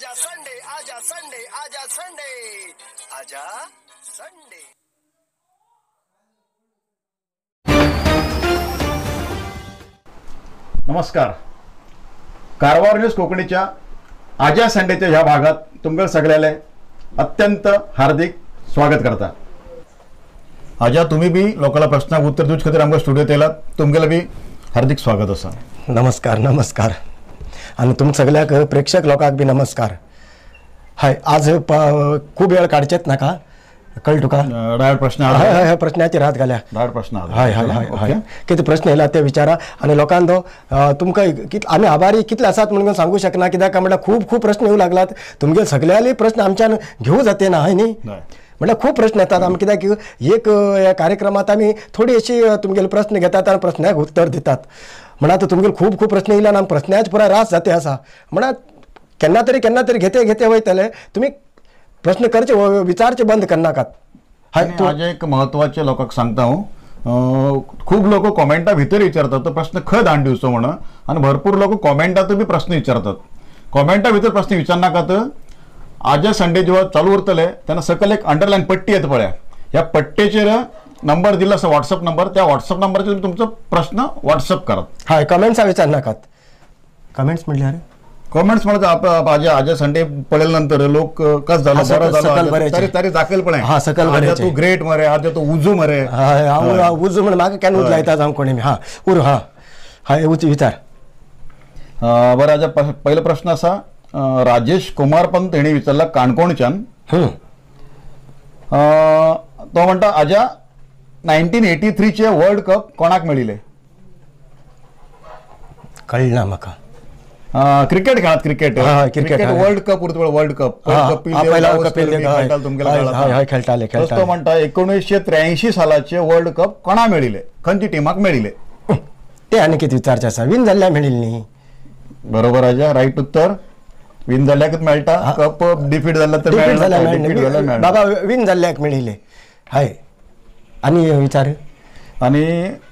आजा संडे, आजा संडे, आजा संडे, आजा संडे. नमस्कार, कारवार न्यूज कोंकणीच्या आजा संडेच्या ह्या भागात तुमकां सगळ्याले अत्यंत हार्दिक स्वागत करता. आजा, तुम्ही बी लोकांना प्रश्नाक उत्तर दिवचे खातीर आमकां स्टुडियोत येयलात, तुमगेलें बी हार्दिक स्वागत आसा. नमस्कार नमस्कार आनी तुम सगळ्याक प्रेक्षक लोकांक बी नमस्कार. हय, आज खूब वेळ काडचेच नाका, कळ्ळें तुका? डायरेक्ट प्रश्न, हय हय, प्रश्नाचेर हात घाल्या. डायरेक्ट प्रश्न. हय हय हय हय, कितें प्रश्न येयला ते विचारा. आनी लोकांनो तुमकां आमी आभारी कितले आसात म्हणून सांगू शकना, कित्याक काय म्हटल्यार खूब खूब प्रश्न येवं लागलात. तुमगे सगळ्यांले प्रश्न आमच्यान घेवं जाते ना, हय न्ही? म्हटल्यार खूब प्रश्न येतात. आमी कित्याक एक ह्या कार्यक्रमांत आमी थोडी अशी तुमगेले प्रश्न घेतात आनी प्रश्नाक उत्तर दितात. म्हणा आतां तुमगेले खूब खूब प्रश्न येयल्यान आमी प्रश्नाचे पुराय रास जाते आसा. म्हणा केन्ना तरी केन्ना तरी घेते घेते वयतले, तुमी प्रश्न करचे विचारचे बंद करनाकात. हय, आज एक महत्वाचे लोकांक सांगता हांव, खूब लोक कॉमेंटा भितर विचारतात तो प्रश्न खंय धाडून दिवचो म्हणून, आनी भरपूर लोक कॉमेंटातूय बी प्रश्न विचारतात. कॉमेंटा भितर प्रश्न विचारनाकात. आजा संडे जेव्हा चालू उरतले तेन्ना सकयल एक अंडरलायन पट्टी येता पळया, ह्या पट्टेचेर नंबर दिला आसा, व्हॉट्सअप नंबर. त्या व्हॉट्सअप नंबराचेर तुमचो प्रश्न व्हॉट्सअप करात. हय, कमेंट्सा विचारनाकात. कमेंट्स म्हणल्यार कमेंट्स म्हणल्यार आजा आजा संडे पळयल्या नंतर लोक कस जालो, बरो जालो, तरी तरी दाखयल पळय, हा सकल आजा तूं ग्रेट मरे, आजा तूं उजू मरे. हय, हांव उजू म्हण म्हाका केन्ना उज लायता जावं कोणी. हा उर, हा हय, उज विचार. बरं आजा, पहिलो प्रश्न आसा राजेश कुमार पंत हेणी विचारला काणकोणच्यान. तो म्हणटा, आजा 1983 चे वर्ल्ड कप कोणाक मेळिल्ले? कळना म्हाका. क्रिकेट खेळात, क्रिकेट क्रिकेट वर्ल्ड कप उरता पळय, वर्ल्ड कप खेळटाले. तो म्हणटा 1983 सालाचे वर्ल्ड कप कोणाक मेळिल्ले, खंयच्या टिमाक मेळिल्ले? ते आनी कितें विचारचें आसा, विन जाल्ल्या मेळिल्ले न्ही? बरोबर आजा, रायट उत्तर. विन जाल्ल्याकच मेळटा कप, डिफीट जाल्यार तर मेळना. बाबा विन जाल्ल्याक मेळिल्ले. हय, आनी विचार. आनी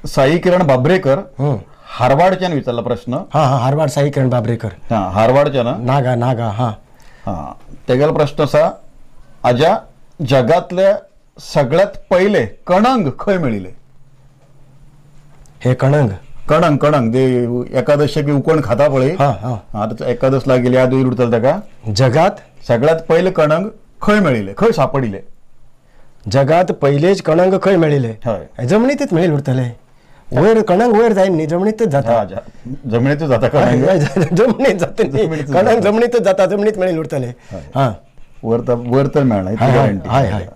साई किरण बाबरेकर हारवाडच्यान विचारला प्रश्न. हा हा, हारवाड, साई किरण बाबरेकर, हा हारवाडच्यान, नागा नागा. हा हा, तेगेलो प्रश्न आसा, आजा जगातले सगळ्यात पहिले कणंग खंय मेळिल्ले? हे कणंग कणंग कणंग ते एकादशेक उकण खाता पळय, आतां एकादश लागेली याद उरतले ताका. जगात सगळ्यात पहिले कणंग खंय मेळिल्ले, खंय सापडिल्ले? जगात पहिलेच कणंग खंय मेळिल्ले? हय, जमनीतच मेळिल्ले उरतले. वयर कणंग वयर जाय न्ही, जमनीतच जाता. जमनीतच जाता कणंग, जमनीत जाता कणंग, जमनीतच जाता, जमनीत मेळिल्ले उरतले. हा, वर तर वर तर मेळना इतली गॅरंटी. हय हय.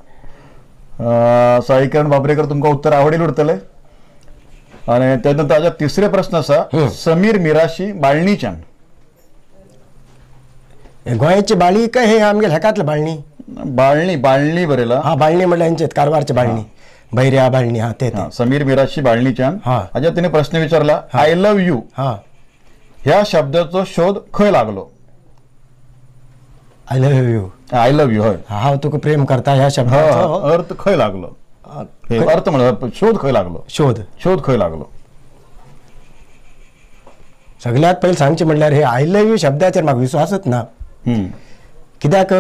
साई किरण बाबरेकर तुमकां उत्तर आवडेल उरतले. आनी ते नंतर ताजा तिसरे प्रश्न आसा समीर मिराशी बाळणीच्यान. गोंयची बाळी काय हे आमगेले हेकातले बाळणी? बाळणी बाळणी बरयला. हा, बाळणी म्हणल्यार हेंचेच कारवारचे बाळणी, भैर्या बाळणी. हा ते समीर मिराशी बाळणीच्यान. आजा तिने प्रश्न विचारला, I love you हा ह्या शब्दाचो शोध खंय लागलो? I love you, I love you, हय, हांव तुका प्रेम करता ह्या शब्दाचो अर्थ खंय लागलो? अर्थ म्हणल्यार शोध खंय लागलो? शोध शोध खंय लागलो? सगळ्यात पयलीं सांगचें म्हणल्यार हे I love you शब्दाचेर म्हाका विश्वासच ना. कित्याक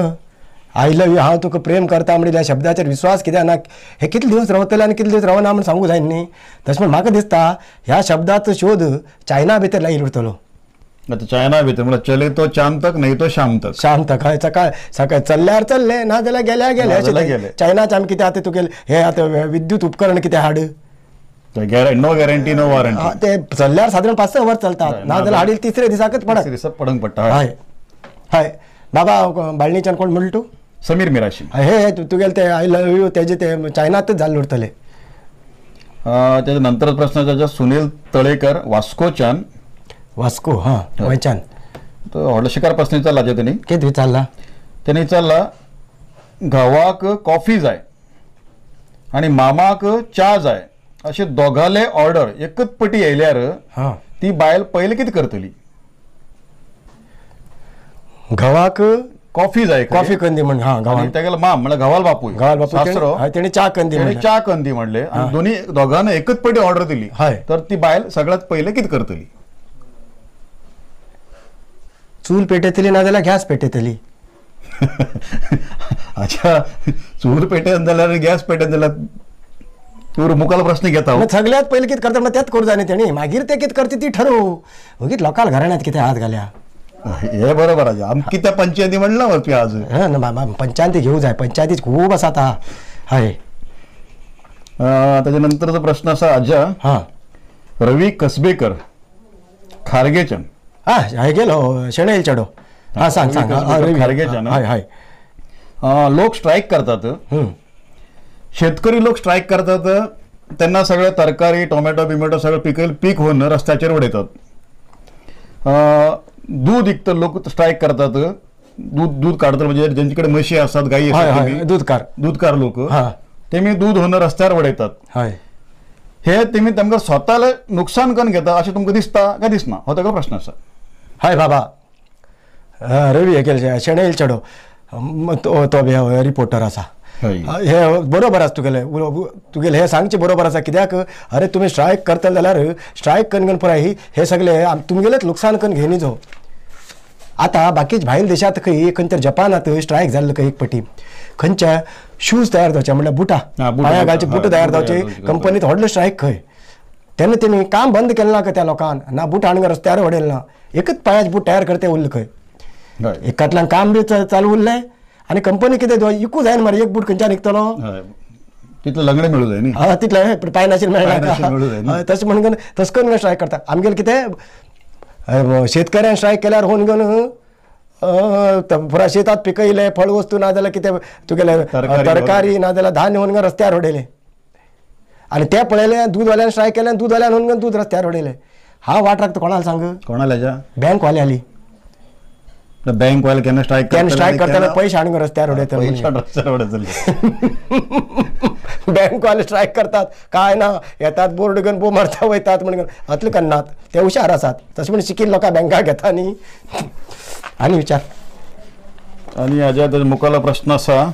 I love you, हांव तुका प्रेम करता म्हणल्यार ह्या शब्दाचेर विश्वास कित्याक ना? हे कितले दिवस रावतले आनी कितले दिवस रावना म्हूण सांगूं जाय न्ही. तशें म्हण म्हाका दिसता ह्या शब्दाचो शोध चायना भितर लायिल्लो उरतलो. आतां चायना भितर म्हणल्यार चले तो चांद तक नाही तो शाम तक. शाम तक, हय, सकाळ सकाळ चल्ल्यार चल्ले, ना जाल्यार गेल्यार गेले. अशें चायनाचे आमी कितें आतां तुगेले हे आतां विद्युत उपकरण कितें हाड, नो गॅरंटी नो वॉरंटी, ते चल्ल्यार सादारण 5-6 वर चलतात, ना जाल्यार हाडील तिसरे दिसाकच पडत, दिसाक पडूंक पडटा. हय हय. बाबा बाळणीच्यान कोण म्हणटा तूं? समीर मिराशी. हे तुगेले ते I love you तेजे ते चायनातच जाल्ले उरतले. तेच्या नंतर प्रश्न ताच्या सुनील तळेकर वास्कोच्यान. वास्को, हां, गोंयच्यान. तो व्हडलो शिकार प्रश्न विचारला तेणी. कितें विचारला? तेणी विचारला, घोवाक कॉफी जाय आनी मामाक च्या जाय, अशे दोगाले ऑर्डर एकच पटी येयल्यार ती बायल पयले कितें करतली? घोवाक कॉफी जाय, कॉफी कंदी म्हण, हां, घोवान तेगेलो माम म्हणल्यार घोवाल बापूय, घोवाल बापूय सासरो, तेणी च्या कंदी, च्या कंदी म्हणले आनी दोन्ही दोगांना एकच पटी ऑर्डर दिली तर ती बायल सगळ्यात पयले कितें करतली? चूल पेटयतली ना जाल्यार गॅस पेटयतली. अच्छा चूल पेटेन जाल्यार गॅस पेटेन जाल्यार तूं मुखाल प्रश्न घेता. सगळ्यात पयलीं कितें करता म्हणल्यार तेंच करूं जाय न्ही तेणी, मागीर ते कितें करता ती ठरोवं. वगीत लोकांक घराण्यांत कितें हात घाल्या. हे बरोबर आसा. आमकां कित्या पंचायती म्हणलां मरे तुवें आज. ना पंचायती घेवं जाय, पंचायती खूब आसा आतां. हय. ताच्या नंतरचो प्रश्न आसा आज्या. हां. रवी कसबेकर खारगेच्यान. हां हय गेलो शेणेल चेडो. हां सांग सांग. खारगेच्यान. हय हय. लोक स्ट्रायक करतात, शेतकरी लोक स्ट्रायक करतात तेन्ना सगळे तरकारी टोमॅटो बिमॅटो सगळें पिकयल पीक होवन रस्त्याचेर उडयतात. दूध विकत लोक स्ट्रायक करतात, दूध दूध काडतात म्हणजे ज्यांचे कडेन म्हशी आसात गायी आसात दूधकार दूधकार लोक तेमी दूध होवन रस्त्यार उडयतात. हय. हे तेमी तांकां स्वताले नुकसान करून घेता अशें तुमकां दिसता काय दिसना, हो ताका प्रश्न आसा. हय बाबा रवी हे केले शेणेल चेडो तो बी रिपोर्टर आसा. हे बरोबर आसा तुगेलें, तुगेलें हें सांगचें बरोबर आसा. कित्याक अरे तुमी स्ट्रायक करतले जाल्यार स्ट्रायक करून पुराय हे सगळे तुमगेलेंच लुकसाण करून घेयनी जो. आतां बाकीच भायल देशांत खंय खंय तर जपानांत स्ट्रायक जाल्लो खंय एक पटी खंयच्या शूज तयार जावचे म्हणल्यार बुटां पांयां घालचे बुटां तयार जावचे कंपनीत व्हडलो स्ट्रायक खंय, तेन्ना तेमी काम बंद केलें ना त्या लोकांक, ना बूट हाडून रस्त्यार उडयलें ना, एकच पांयाचे बूट तयार करते उरले खंय. एकांतल्यान काम बी चालू उरलें आनी कंपनी कितें इकू जायना मरे, एक बूट खंयच्यान विकतलो तितले लंगडे मेळूं जाय न्ही. हय तितले पांय नाशिल्ले मेळना. तशें म्हणून तशें करून स्ट्रायक करता. आमगेलें कितें शेतकऱ्यान स्ट्रायक केल्यार होवन घेवन पुरा शेतात पिकयले फळ वस्तू ना जाल्यार कितें तुगेलें तरकारी ना जाल्यार धान्य होवन रस्त्यार उडयलें. आनी तें पळयलें दूदवाल्यान स्ट्रायक केलें, दूदवाल्यान होवन दूद रस्त्यार उडयलें. हांव वाट राखता कोणाक सांग, कोणाल्या बँकवाल्यांली. बँकवाले केन्ना स्ट्रायक केन्ना स्ट्रायक करतले पयशे हाडून रस्त्यार उडयतले. रस्त्यार उडयतले. बँकवाले स्ट्रायक करतात काय ना, येतात बोर्ड घेवन बोम मारता वयतात म्हणून अतले करनात, ते हुशार आसात. तशें म्हण शिकिल्ले लोकां बँका घेता न्ही. आनी विचार. आनी हाज्या मुखालो प्रश्न आसा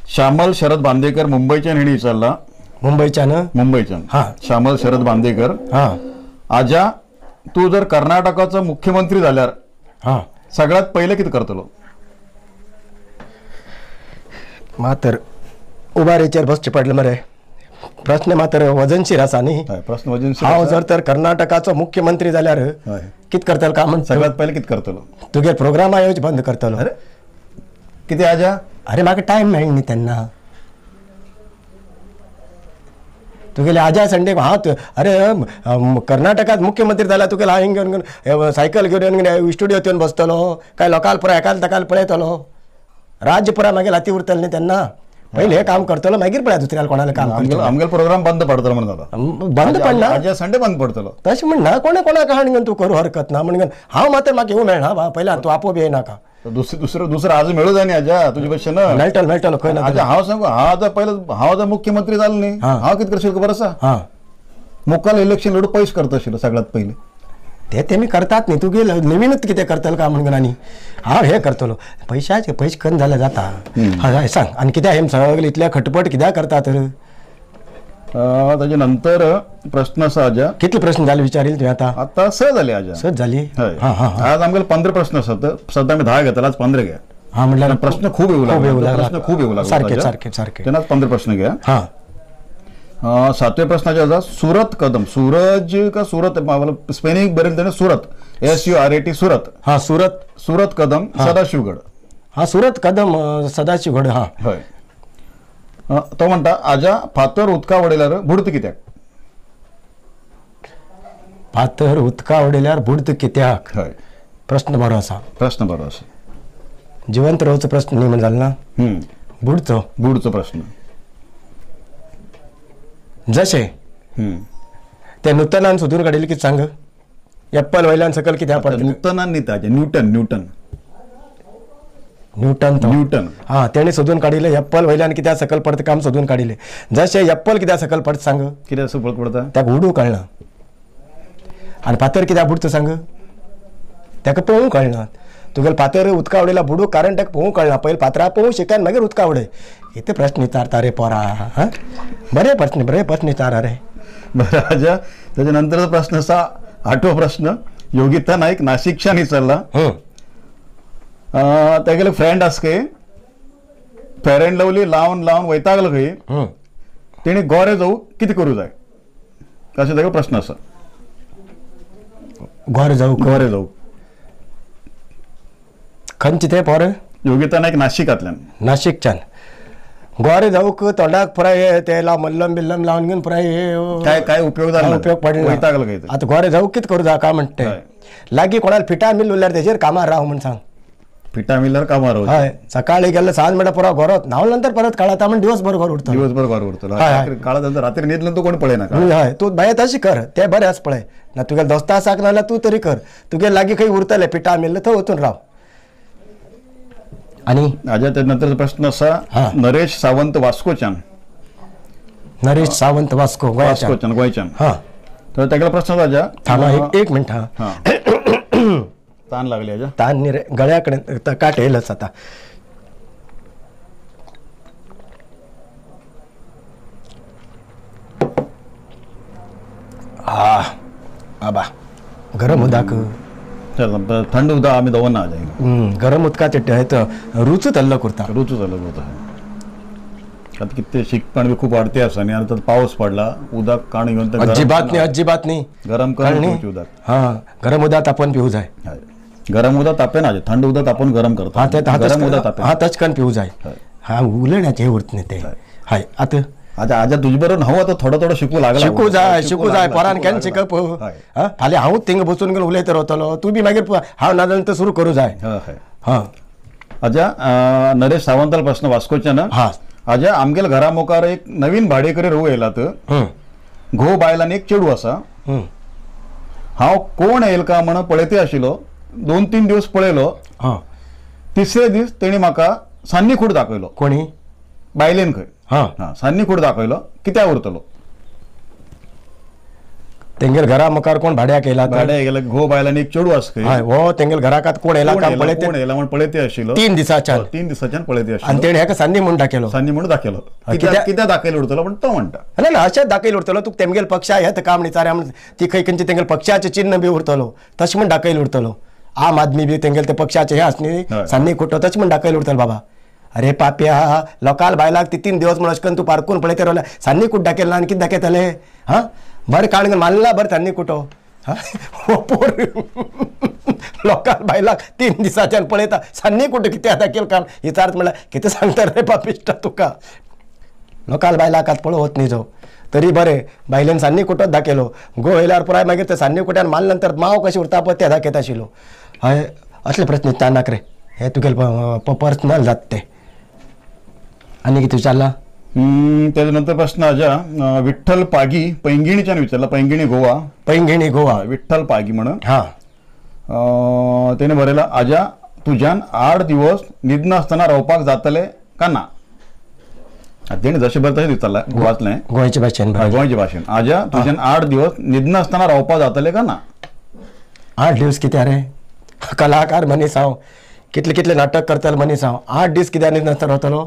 श्यामल शरद बांदेकर मुंबयच्यान हेणी विचारला. मुंबयच्यान? मुंबयच्यान. हां. श्यामल शरद बांदेकर. हां. आज्या तूं जर कर्नाटकाचो मुख्यमंत्री जाल्यार हां सगळ्यात पयलें कितें करतलो? मातर उबारेचेर बसचें पडलें मरे. प्रश्न मातर वजनशीर आसा न्ही. प्रश्न वजनशीर. हांव जर तर कर्नाटकाचो मुख्यमंत्री जाल्यार कितें करतलो काय म्हण सगळ्यात पयलें कितें करतलो? तुगे प्रोग्रामा येवच बंद करतलो. अरे कितें आज्या? अरे म्हाका टायम मेळना न्ही तेन्ना. तुगेले आजा संडे हांव अरे कर्नाटकात मुख्यमंत्री जाल्यार तुगेले हांव हिंग घेवन सायकल घेवन येवन स्टुडियोत येवन बसतलो काय लोकांक पुराय एकाल ताकाल पळयतलो? राज्य पुराय मागीर हाती उरतलें न्ही तेन्ना. पयलें हें काम करतलो मागीर पळय दुसऱ्याक कोणालें काम करतलो. आमगेलो प्रोग्राम बंद पडतलो म्हणून जाता. बंद पडना आजा संडे बंद पडतलो तशें म्हणना. कोणा कोणाक हाडून घेवन तूं करूं हरकत ना म्हणून हांव मात्र म्हाका येवं मेळना बा पयलीं तूं आपोवप येयनाका. दुसरं दुसरं दुसरं आज मेळूं जाय न्ही आजा तुजे भशेन. मेळटलो मेळटलो खंय ना. आजा हांव सांगू, हांव आतां पयलें हांव आतां मुख्यमंत्री जालो न्ही हांव कितें करशील खबर आसा? हां. मुखाल इलेक्शन लढू पयस करता आशिल्लो सगळ्यात पयलीं. ते तेमी करतात न्ही, तुगे नवीनच कितें करतलो काय म्हणून आनी हांव हें करतलो. पयशाचे पयशे कमी जाल्यार जाता. हय सांग. आनी कित्याक हें सगळें इतलें खटपट कित्याक करता तर? ताजे नंतर प्रश्न आसा आजा. कितले प्रश्न जाले विचारील तुवें आतां? आतां 6 जाले आजा. 6 जाली? हय. आज आमगेले 15 प्रश्न आसात, सद्दां आमी 10 घेतले, आज 15 घे. हां म्हणल्यार प्रश्न खूब येवं लागले. प्रश्न खूब येवं लागले. सारके सारके सारके. तेन्ना 15 प्रश्न घे. हां. सातव्या प्रश्नाचे आसा सुरत कदम. सूरज का सुरत स्पेलिंग बरेल तेणें सुरत SURAT Surat. हां सुरत. सुरत कदम सदाशिवगड. हां सुरत कदम सदाशिवगड. हां हय. तो म्हणटा आजा फातर उदका उडयल्यार बुडत कित्याक? फातर उदका उडयल्यार बुडत कित्याक? हय. प्रश्न बरो आसा. प्रश्न बरो आसा. जिवंत रावचो प्रश्न न्ही म्हण जालो ना. बुडचो बुडचो प्रश्न. जशें ते नुतनान सोदून काडिल्लें कितें सांग? एप्पल वयल्यान सकयल कित्याक पडटा? नुतनान न्ही ताजें न्यूटन. न्यूटन न्यूटन तो न्यूटन. हां तेणें सोदून काडिल्लें एप्पल वयल्यान कित्याक सकयल पडटा काम सोदून काडिल्लें. जशें एप्पल कित्याक सकयल पडटा सांग? कित्याक सकयल पडटा? ताका उडूंक कळना. आनी फातर कित्याक बुडटा सांग? ताका पोवूंक कळना. तुगेलें फातर उदका उडयला बुडूंक कारण ताका पोवूंक कळना. पयलीं फातरा पोवूंक शिकाय मागीर उदका उडय. कितें प्रश्न विचारता रे पोरा? हां बरें प्रश्न, बरें प्रश्न विचार रे. बरें आजा ताच्या नंतरचो प्रश्न आसा 8वो प्रश्न. योगिता नाईक नाशिकच्यान विचारला. तेगेले फ्रेंड आसा खंय फेर एंड लवली लावन लावन वैतागलो खंय तेणी गोरे जावं कितें करूं जाय अशें तेगेलो प्रश्न आसा. गोरे जावं, गोरे जावं खंयचे ते पोर? योगिता नायक नाशिकांतल्यान. नाशिकच्यान. गोरे जावंक तोंडाक पुराय ते मल्लम बिल्लम लावन घेवन पुराय काय काय उपयोग जाला, उपयोग पडलो, वैतागलो खंय. आतां गोरे जावंक कितें करूं जाय काय म्हणटा ते? लागीं कोणाक फिटा मिल उरल्यार तेजेर कामार राव म्हण सांग. पिठा मिल्यार कामार राव. हय, सकाळी गेल्ले सांज म्हणल्यार पुरो घरात न्हांवले नंतर परत काळाता म्हण दिवसभर घर उरतलो, दिवसभर घर उरतलो. काळा नंतर रात्री न्हिदलो तूं कोण पळयना. हय, तूं बाये तशें कर, तें बरें आसा पळय ना तुगे दोस्ता आसा ना जाल्यार तूं तरी कर, तुगे लागीं खंय उरतलें पिठा मिल्ले थंय वचून राव. आनी आजा त्या नंतर प्रश्न आसा नरेश सावंत वास्कोच्यान. नरेश सावंत वास्को, वास्कोच्यान, गोंयच्यान. हां, तर तेगेलो प्रश्न आसा. थांबा एक मिनट. हां, तान लागली आजा? तान न्ही रे, गळ्या कडेन काट येयलच आतां. आबा गरम उदक, थंड उदक आमी दवरना. गरम उदकाचे रुचूच अलग करता, रुचूच अलग करता. आतां कितें शिकपण बी खूब वाडते आसा न्ही, आतां पावस पडला उदक काण घेवन अजिबात न्ही, अजिबात न्ही गरम करून पिवचें उदक. हां, गरम उदक तापोवन पिवूं जाय. गरम उदक तापेना, थंड उदक तापोवन गरम करता. गरम उदक तापेना, हां तशें करून पिवूं जाय. हां, उलयण्याचें उरत न्ही तें. हय, आतां आतां आजा तुजे बरोबर हांव आतां थोडो थोडो शिकूं लागला. शिकूं जाय, शिकूं जाय पोरान केन्ना शिकप. हां, फाल्यां हांवूच थिंगा बसून घेवन उलयत रावतलो, तूं बी मागीर हांव नाजाल्यार तो सुरू करूं जाय. हां, आजा नरेश सावंतालो प्रश्न वास्कोच्यान. हां, आजा आमगेल्या घरा मुखार एक नवीन भाडेकरी रोवू येयलात, घोव बायल आनी एक चेडू आसा. हांव कोण येयल काय म्हणून पळयते आशिल्लो, 2-3 दिवस पळयलो. तिसरे दीस तेणी म्हाका सान्नी खूड दाखयलो. कोणी? बायलेन खंय. हां, सान्नी खूड दाखयलो. कित्याक उरतलो? तेंगेल घरा मुखार कोण भाड्याक येयला? भाड्याक येयला, घोव बायल आनी एक चेडू आसा खंय. हो, तेंगेल घराकात कोण येयला काय पळयते, कोण येयला म्हण पळयते आशिल्लो. 3 दिसाच्यान, 3 दिसाच्यान पळयते आशिल्लो. आनी तेणें हेका सान्नी म्हूण दाखयलो. सान्नी म्हूण दाखयलो. कित्याक दाखयलो उरतलो म्हण तो म्हणटा. ना ना, अशेंच दाखयलो उरतलो. तुका तेमगेल पक्षा हें काम विचार म्हण ती खंय खंयचे तेंगेल पक्षाचें चिन्न बी उरतलो तशें म्हण दाखयलो उरतलो. आम आदमी बी तेंगेल ते पक्षाचें हें आस न्ही सान्नी कुट्टो तशें म्हण दाखयलो उरतलो. बाबा अरे पाप्या, लोकाल बायलाक ती 3 दिवस म्हण अशें करून तूं पारकून पळयते रावल्या, सान्नी कूट दाखयला आनी कितें दाखयतले? हां, बरें काण मारला बरें सान्नी कुटो. हां, हो पोर लोकाल बायलाक 3 दिसाच्यान पळयता सान्नी कुटो कित्याक दाखयल काम विचारत म्हणल्यार कितें सांगता रे पापिश्टा तुका? लोकाल बायलाक आतां पळोवत न्ही जो तरी बरें बायलेन सान्नी कुटोच दाखयलो. गो येयल्यार पुराय मागीर ते सान्नी कुट्यान मारले नंतर माव कशें उरता पळय तें दाखयता आशिल्लो. हय, असले प्रस्न विचारनाक रे, हे तुगेले पर्सनल जाता ते. आनी कितें विचारला? तेजे नंतर प्रश्न आजा विठ्ठल पागी पैंगिणीच्यान विचारला. पैंगिणी गोवा. पैंगिणी गोवा, विठ्ठल पागी म्हणून. हां, तेणे बरयला, आजा तुज्यान 8 दिवस न्हिदनासतना रावपाक जातले का ना? तेणे जशें बरें तशें विचारला, वाचलें गोंयचे भाशेन. गोंयचे भाशेन. आजा तुज्यान 8 दिवस न्हिदनासतना रावपाक जातले का ना? 8 दिवस कित्याक रे? कलाकार मनीस हांव, कितले कितले नाटक करतले मनीस हांव. 8 दीस कित्याक न्हिदनासतना रावतलो?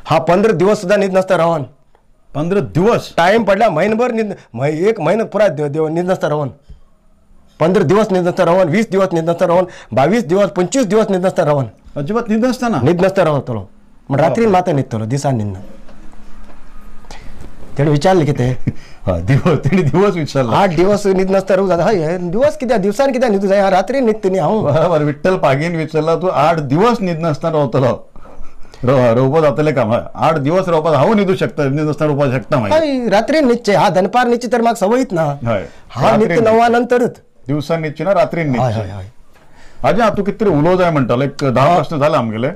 हा, 15 दिवस सुद्दां न्हीद नासता रावन. 15 दिवस टायम पडल्या म्हयनभर न्हीद, एक म्हयनो पुराय न्हीद नासता रावन. 15 दिवस न्हीद नासता रावन, 20 दिवस न्हीद नासता रावन, 22 दिवस, 25 दिवस न्हीद नासता रावन. अजिबात न्हीद नासतना? न्हीद नासता रावतलो म्हण रात्रीन मात न्हिदतलो, दिसान न्हिदना. तेणें विचारलें कितें? दिवस, तेणी दिवस विचारला. 8 दिवस न्हीद नासता रावूं जाता? हय, दिवस कित्याक, दिवसान कित्याक न्हिदूं जाय? रात्री न्हिदता न्ही हांव. बरोबर, विठ्ठल पागीन विचारला, तूं 8 दिवस न्हीद नासतना रावतलो, रोवपा जातले काम? 8 दिवस रावपाक हांव न्हिदूं शकता, न्हीद नासतना रोवपाक शकता? हय, रात्री न्हिदचें. हा, दनपार न्हिदचें तर म्हाका संवयच ना. हांव न्हिदता 9 नंतरच. दिवसान न्हिदचें ना, रात्री न्हिदचें. हय हय. आजा तूं कितें तरी उलोवं जाय म्हणटालो. एक 10 प्रश्न जाले आमगेले,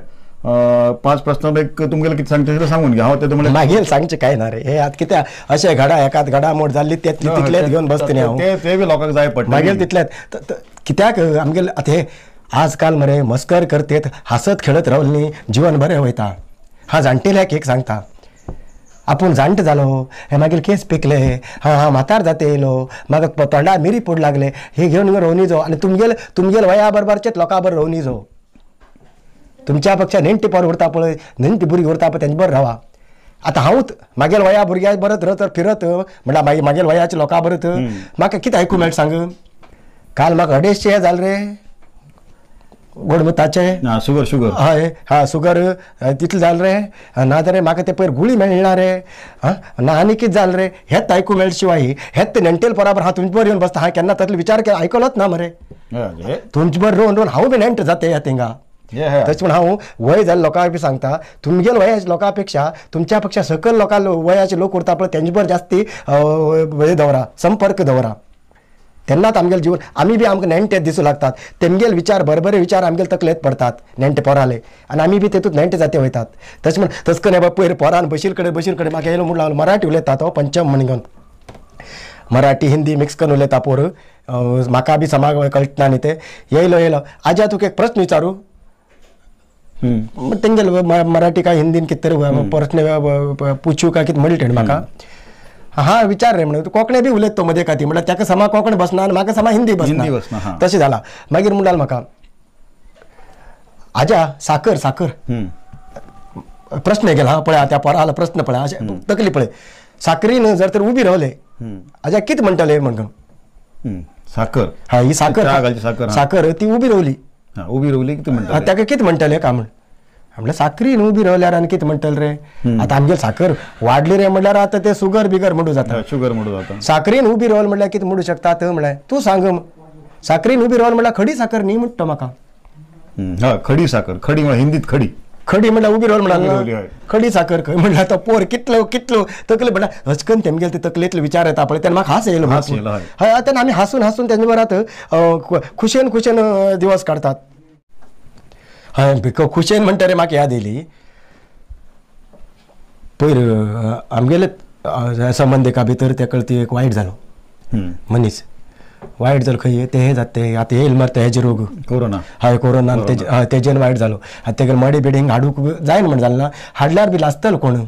5 प्रश्न एक तुमगेले कितें सांगचें आशिल्लें सांगून घे. हांव तें म्हणलें मागीर सांगचें कांय ना रे. हे आतां कितें अशें घडा एकाद घडामोड जाल्ली ते तितलेच घेवन बसता न्ही हांव. ते बी लोकांक जाय पडटा मागीर तितलेच. कित्याक आमगेले आतां हे आजकाल मरे मस्कर करतेत, हांसत खेळत रावले न्ही जिवन बरें वयता. हां, जाणटेल्याक एक सांगता, आपूण जाणटे जालो, हे मागीर केंस पिकले, हां हां म्हातार जाते येयलो, म्हाका तोंडा मिरी पडूं लागले, हे घेवन रोवनी जो. आनी तुमगेल तुमगेल वया बरोबरचेच लोकां बरोबर रोवनी जो. तुमच्या पेक्षा नेणटी पोर उरता पळय, नेणटी भुरगीं उरता पळय, तेंचे बरोबर रावा. आतां हांवूच मागेल वया भुरग्या बरत रत फिरत म्हणल्यार मागीर मागेल वयाच्या लोकां बरत म्हाका कितें आयकूंक मेळटा सांग? काल म्हाका 250 हें जालें रे. गोडमुताचे शुगर शुगर हय हा शुगर तितलें जालें रे ना जाल्यार म्हाका ते पयर गुळी मेळना रे हां ना आनी कितें जालें रे हेत आयकूंक मेळ शिवाय हेत ते नेणटेल बराबर हांव तुमचे बरोबर येवन बसता हांवें केन्ना तातले विचार केला आयकलोच ना मरे तुमचे बरोबर रोवन रोवन हांव बी नेणटे जाता ह्या थिंगा. तशें म्हण हांव वय जाल्ल्या लोकांक बी सांगता तुमगेल वयाच्या लोकां पेक्षा तुमच्या पेक्षा सकयल लोकां वयाचे लोक उरता पळय तेंचे बरोबर जास्ती हे दवरा संपर्क दवरा तेन्नाच आमगेलें जीवन आमी बी आमकां नेणटे दिसूं लागतात तेमगेले विचार बरे बरे विचार आमगेले तकलेंत पडतात नेणटे पोराले आनी आमी बी तेतूंत नेणटे जाते वयतात. तशें म्हण तशें करून पयर पोरान बशील कडेन बशील कडेन म्हाका येयलो म्हूण लागलो मराठी उलयता तो पंचम म्हण घेवन मराठी हिंदी मिक्स करून उलयता पोर म्हाका बी समा कळटा न्ही ते येयलो येयलो आज्या तुका एक प्रस्न विचारू तेंगेल मराठी काय हिंदीन कितें तरी प्रस्न पुछू काय कितें म्हणलें तेणें म्हाका हा विचार रे म्हणून कोंकणी बी उलयत तो मदें खातीर म्हणल्यार ताका समा कोंकणी बसना आनी म्हाका समा हिंदी बसना तशें जालां. मागीर म्हणटालो म्हाका आज्या साकर साकर प्रस्न गेला हा पळय त्या पोरालो प्रस्न पळय अशें तकली पळय साकरीन जर तर उबी रावले आज्या कितें म्हणटले म्हणून साकर हा ही साकर साकर ती उबी रावली उबी रावली कितें म्हणटा ताका कितें म्हणटले काय म्हण म्हणल्यार साकरीन उबी रावल्यार आनी कितें म्हणटले रे आतां आमगेले साकर वाडली रे म्हणल्यार आतां ते शुगर बिगर म्हणू जाता शुगर म्हणू जाता साकरीन उबी रावल म्हणल्यार कितें म्हणू शकता म्हणल्यार तूं सांग साकरीन उबी रावल म्हणल्यार खडी साकर न्ही म्हणटा म्हाका. हय खडी साकर खडी म्हणल्यार हिंदीत खडी खडी म्हणल्यार उबी रावल म्हणल्यार खडी साकर खंय म्हणल्यार तो पोर कितलो कितलो तकले म्हणल्यार हचकन तेमगेले ते तकलेंतले विचार येता पळय तेन्ना म्हाका हांस येयलो हय तेन्ना आमी हांसून हांसून तेंचे बरोबर खुशेन खुशेन दिवस काडतात. हय खुशेन म्हणटा रे म्हाका याद येयली पयर आमगेले संबंद एका भितर तेका ती एक वायट जालो मनीस वायट जालो खंय ते हे जाता ते आतां येयल मरे हेजे रोग कोरोना हय कोरोना हय तेजेन वायट जालो आतां तेगेले मडें बिडींग हाडूंक जायना म्हण जालें ना हाडल्यार बी लासतलो कोण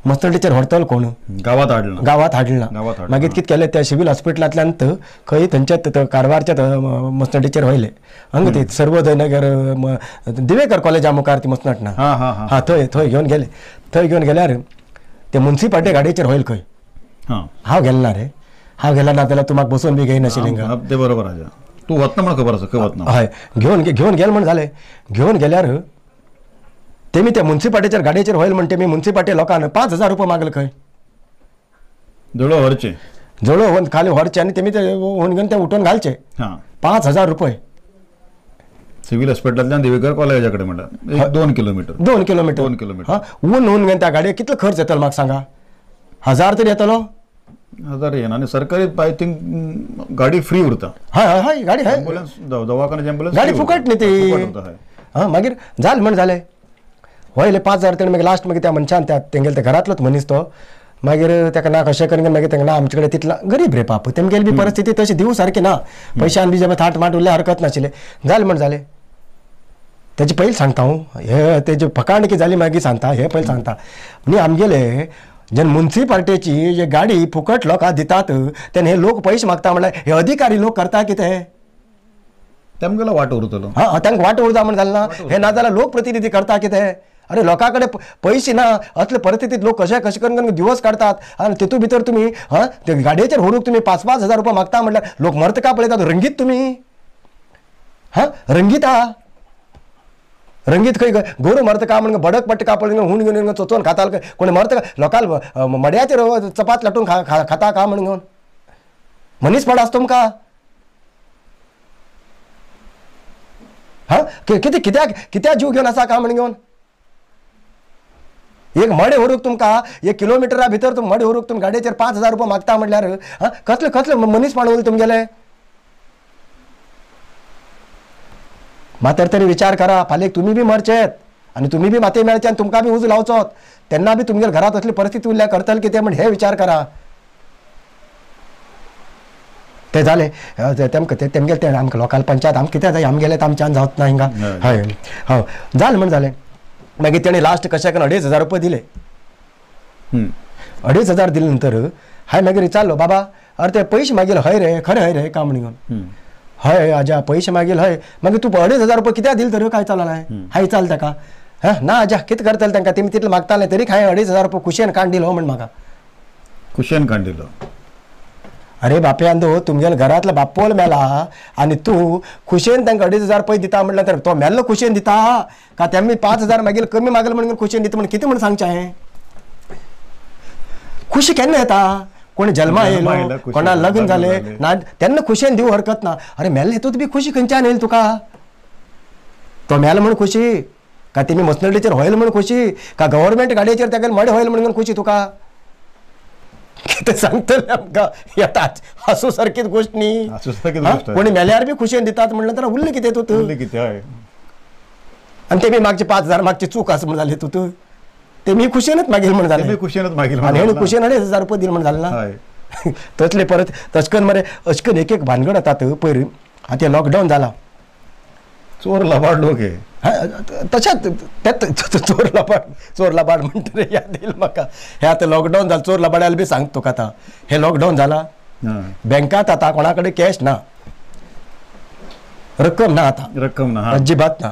मस्तडीचेर व्हरतलो कोण गांवांत हाडलें गांवांत हाडलें ना मागीर कितें केलें त्या सिवील हॉस्पिटलांतल्यान खंय थंयच्या कारवारच्या मस्तडीचेर व्हयले हांगा ती सर्वोदय नगर दिवेकर कॉलेजा मुखार ती मसनट ना हा थंय थंय घेवन गेले थंय घेवन गेल्यार ते मुन्सिपाल्टी गाडयेचेर व्हयल खंय हांव गेलें ना रे हांव गेलें ना जाल्यार तूं म्हाका बसोवन बी घेयनाशिल्लें. ते बरोबर आसा तूं वतना म्हण खबर आसा खंय वतना हय घेवन घेवन गेले म्हण जालें घेवन गेल्यार तेमी त्या मुन्सिपाल्टीचेर गाडयेचेर व्हयल म्हणटे मी मुन्सिपाल्टी लोकांक 5000 रुपये मागले खंय जळो व्हरचे जळो होवन खाली व्हरचे आनी तेमी ते होवन घेवन ते उठोवन घालचे 5000 रुपये सिव्हिल हॉस्पिटलांतल्यान दिवेकर कॉलेजा कडेन म्हणल्यार 2 किलोमिटर 2 किलोमिटर 2 किलोमिटर हा ऊन होवन घेवन त्या गाडयेक कितलो खर्च येतलो म्हाका सांगा 1000 तरी येतलो 1000 येना आनी सरकारी I think गाडी फ्री उरता. हय हय हय गाडी हय एम्बुलन्स दवाखान्याची एम्बुलन्स गाडी फुकट न्ही ती हां मागीर जालें म्हण जालें वयले 5000 तेणें मागीर लास्ट मागीर त्या मनशान त्या तेंगेले त्या घरांतलोच मनीस तो मागीर ताका ना कशें करून मागीर तांकां ना आमचे कडेन तितला गरीब रे बाप तेमगेली बी परिस्थिती तशी दिवं सारकी ना पयशान बी जेन्ना थाट माट उरल्यार हरकत नाशिल्लें जालें म्हण जालें तेजे पयलीं सांगता हांव हे तेजे फकांडकी जाली मागीर सांगता हे पयलीं सांगता न्ही आमगेले जेन्ना मुन्सिपाल्टीची जे गाडी फुकट लोकांक दितात तेन्ना हे लोक पयशे मागता म्हणल्यार हे अधिकारी लोक करता कितें तेमगेलो वांटो उरतलो हां तांकां वांटो उरता म्हण जालें ना हे नाजाल्यार लोकप्रतिनिधी करता कितें अरे लोकां कडेन पयशे ना असले परिस्थितीत लोक कशे कशे करून दिवस काडतात आनी तितूंत भितर तुमी हां ते गाडयेचेर व्हरूंक तुमी 5-5 हजार रुपया मागता म्हणल्यार लोक मरता का पळयतात रंगीत तुमी हां रंगीत आहा रंगीत खंय गोरू मरता का म्हणून बडक पट्ट का पळय हूण घेवन चोचोन खाताल कोण मरता का लोकांक मड्याचेर चपात लाटून खाता का म्हणून घेवन मनीसपण आसा तुमकां हां कितें कित्याक कित्याक जीव घेवन आसा का म्हणून घेवन एक मडें व्हरूंक तुमकां 1 किलोमिटरा भितर तुम मडें व्हरूंक तुम गाडयेचेर 5000 रुपया मागता म्हणल्यार हां कसले कसले मनीसपण उरलें तुमगेलें मातर तरी विचार करा फाल्यां तुमी बी मरचेत आनी तुमी बी माती मेळचे आनी तुमकां बी उजो लावचोत तेन्ना बी तुमगेले घरांत असली परिस्थिती उरल्यार करतले कितें म्हण हे विचार करा. ते जालें तेमकां तेमगेले ते आमकां लोकांक पंचायत आमकां कितें जाय आमगेलें आमच्यान जावच ना हिंगा हय हय जालें म्हण जालें मागीर तेणें लास्ट कशें करून 2500 रुपये दिले. 2500 दिले नंतर हांवें मागीर विचारलो बाबा अरे ते पयशे मागील हय रे खरें हय रे का म्हण घेवन हय आजा पयशे मागील हय मागीर तूं 2500 रुपये कित्याक दिले तर काय चलना हांवें विचारलें ताका हां ना आजा कितें करतले तांकां तेमी तितलें मागताले तरी हांवें 2500 रुपये खुशयेन काण दिलो म्हण म्हाका खुशयेन काण दिलो. अरे बापयांदो तुमगेल्या घरातलो बापोल मेला आनी तूं खुशयेन तांकां 2500 पयशे दिता म्हणल्यार तर तो मेल्लो खुशयेन दिता का तेमी 5000 मागीर कमी मागले म्हणून खुशयेन दिता म्हणून कितें म्हण सांगचें हांवें? खुशी केन्ना येता? कोण जल्मा येयलो, कोणा लग्न जालें ना तेन्ना खुशयेन दिवं हरकत ना. अरे मेल्ले हितूंत बी खुशी खंयच्यान येयली तुका? तो मेलो म्हूण खुशी का तेमी मसनडीचेर होयल म्हूण खुशी का गव्हर्मेंट गाडयेचेर तेगेले मडें होयल म्हणून खुशी तुका? कितें सांगतलें आमकां येताच हांसू सारकीच गोश्ट न्ही. कोणी मेल्यार बी खुशयेन दितात म्हणलें तर उरलें कितें तूं? आनी तेमी मागचे 5000 मागची चूक आसा म्हण जाली तूं तेमी खुशयेनच मागील म्हण जालें. खुशयेनच मागील आनी हेणी खुशयेन 2500 रुपये दिले म्हण जालें ना. तसले परत तशकन मरे अशकन एक एक भानगड येतात. पयर आतां लॉकडावन जाला, चोर लबाड लोक हे तशेंच तेच चोर लबाड, चोर लबाड म्हणटा रे याद येयल म्हाका. हे आतां लॉकडावन जालें, चोर लबाड्याल बी सांगता तुका आतां. हे लॉकडावन जाला, बँकांत आतां कोणा कडेन कॅश ना, रक्कम ना आतां, रक्कम ना अजिबात ना.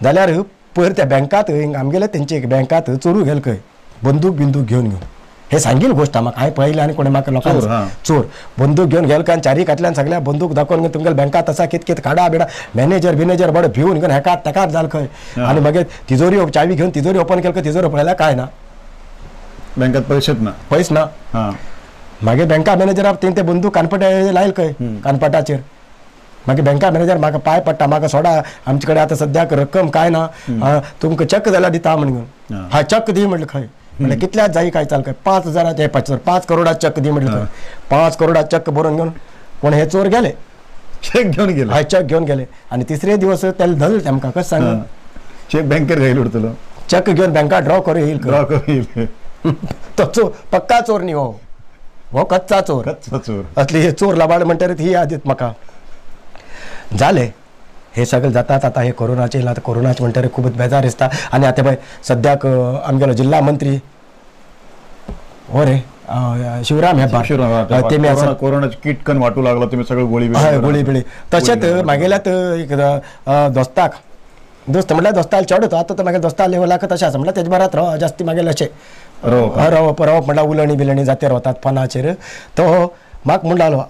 जाल्यार पयर त्या बँकांत आमगेले तेंचे एक बँकांत चोरू गेल खंय बंदूक बिंदूक घेवन घेवन. हे सांगील गोश्ट म्हाका हांवें पळयलें आनी कोणें म्हाका लोकांक चोर बंदूक घेवन गेल काय चारी कातल्यान सगळ्या बंदूक दाखोवन घेवन तुमगेल्या बँकांत आसा कित कित काडा बिडा मॅनेजर बिनेजर बरो भिवन घेवन हेकात तेकात जाल खंय. आनी मागीर तिजोरी चावी घेवन तिजोरी ओपन केल खंय, तिजोरी पळयल्यार काय ना, बँकांत पयशेच ना, पयस ना. मागीर बँका मॅनेजराक तें ते बंदूक कानपटा लायल खंय कानपटाचेर. मागीर बँका मॅनेजर म्हाका पांय पडटा, म्हाका सोडा, आमचे कडेन आतां सद्याक रक्कम काय ना, तुमकां चॅक जाल्यार दिता म्हणून. हा चॅक दी म्हणलें खंय, म्हणलें कितल्याच जाई काय चाल खंय 5000 5 5 करोडा चॅक दी म्हणलें खंय. 5 करोडा चॅक बरोवन घेवन कोण हे चोर गेले, चॅक घेवन गेले. हय चॅक घेवन गेले. आनी तिसरे दिवस तेल धरले तेमकां. कशें सांग, चॅक बँकेर घेयल उरतलो, चॅक घेवन बँका ड्रॉ करूं येईल, ड्रॉ करूं येईल. तो चोर पक्का चोर न्ही हो, हो कच्चा चोर, कच्चा चोर. असली हे चोर लबाड म्हणटा ही याद येत म्हाका. जालें हे सगळें जातात आतां. हे कोरोनाचे येयलां, आतां कोरोनाचे म्हणटकीर खूब बेजार दिसता. आनी आतां पळय सद्याक आमगेलो जिल्हा मंत्री हो रे शिवराम हेब्बार, तेमी आसा कोरोनाचे किट कन वाटू लागला तुमी सगळं गोळी हय गोळी बिळी. तशेंच मागेल्यात एक दोस्ताक, दोस्त म्हणल्यार दोस्ताल चड होतो आतां तो मागीर दोस्ता लेवलाक तशें आसा म्हणल्यार तेजे बरात राव जास्ती मागेले अशें रावप रावप म्हणल्यार उलणी बिलणी जाते रावतात फोनाचेर. तो म्हाका म्हण लागलो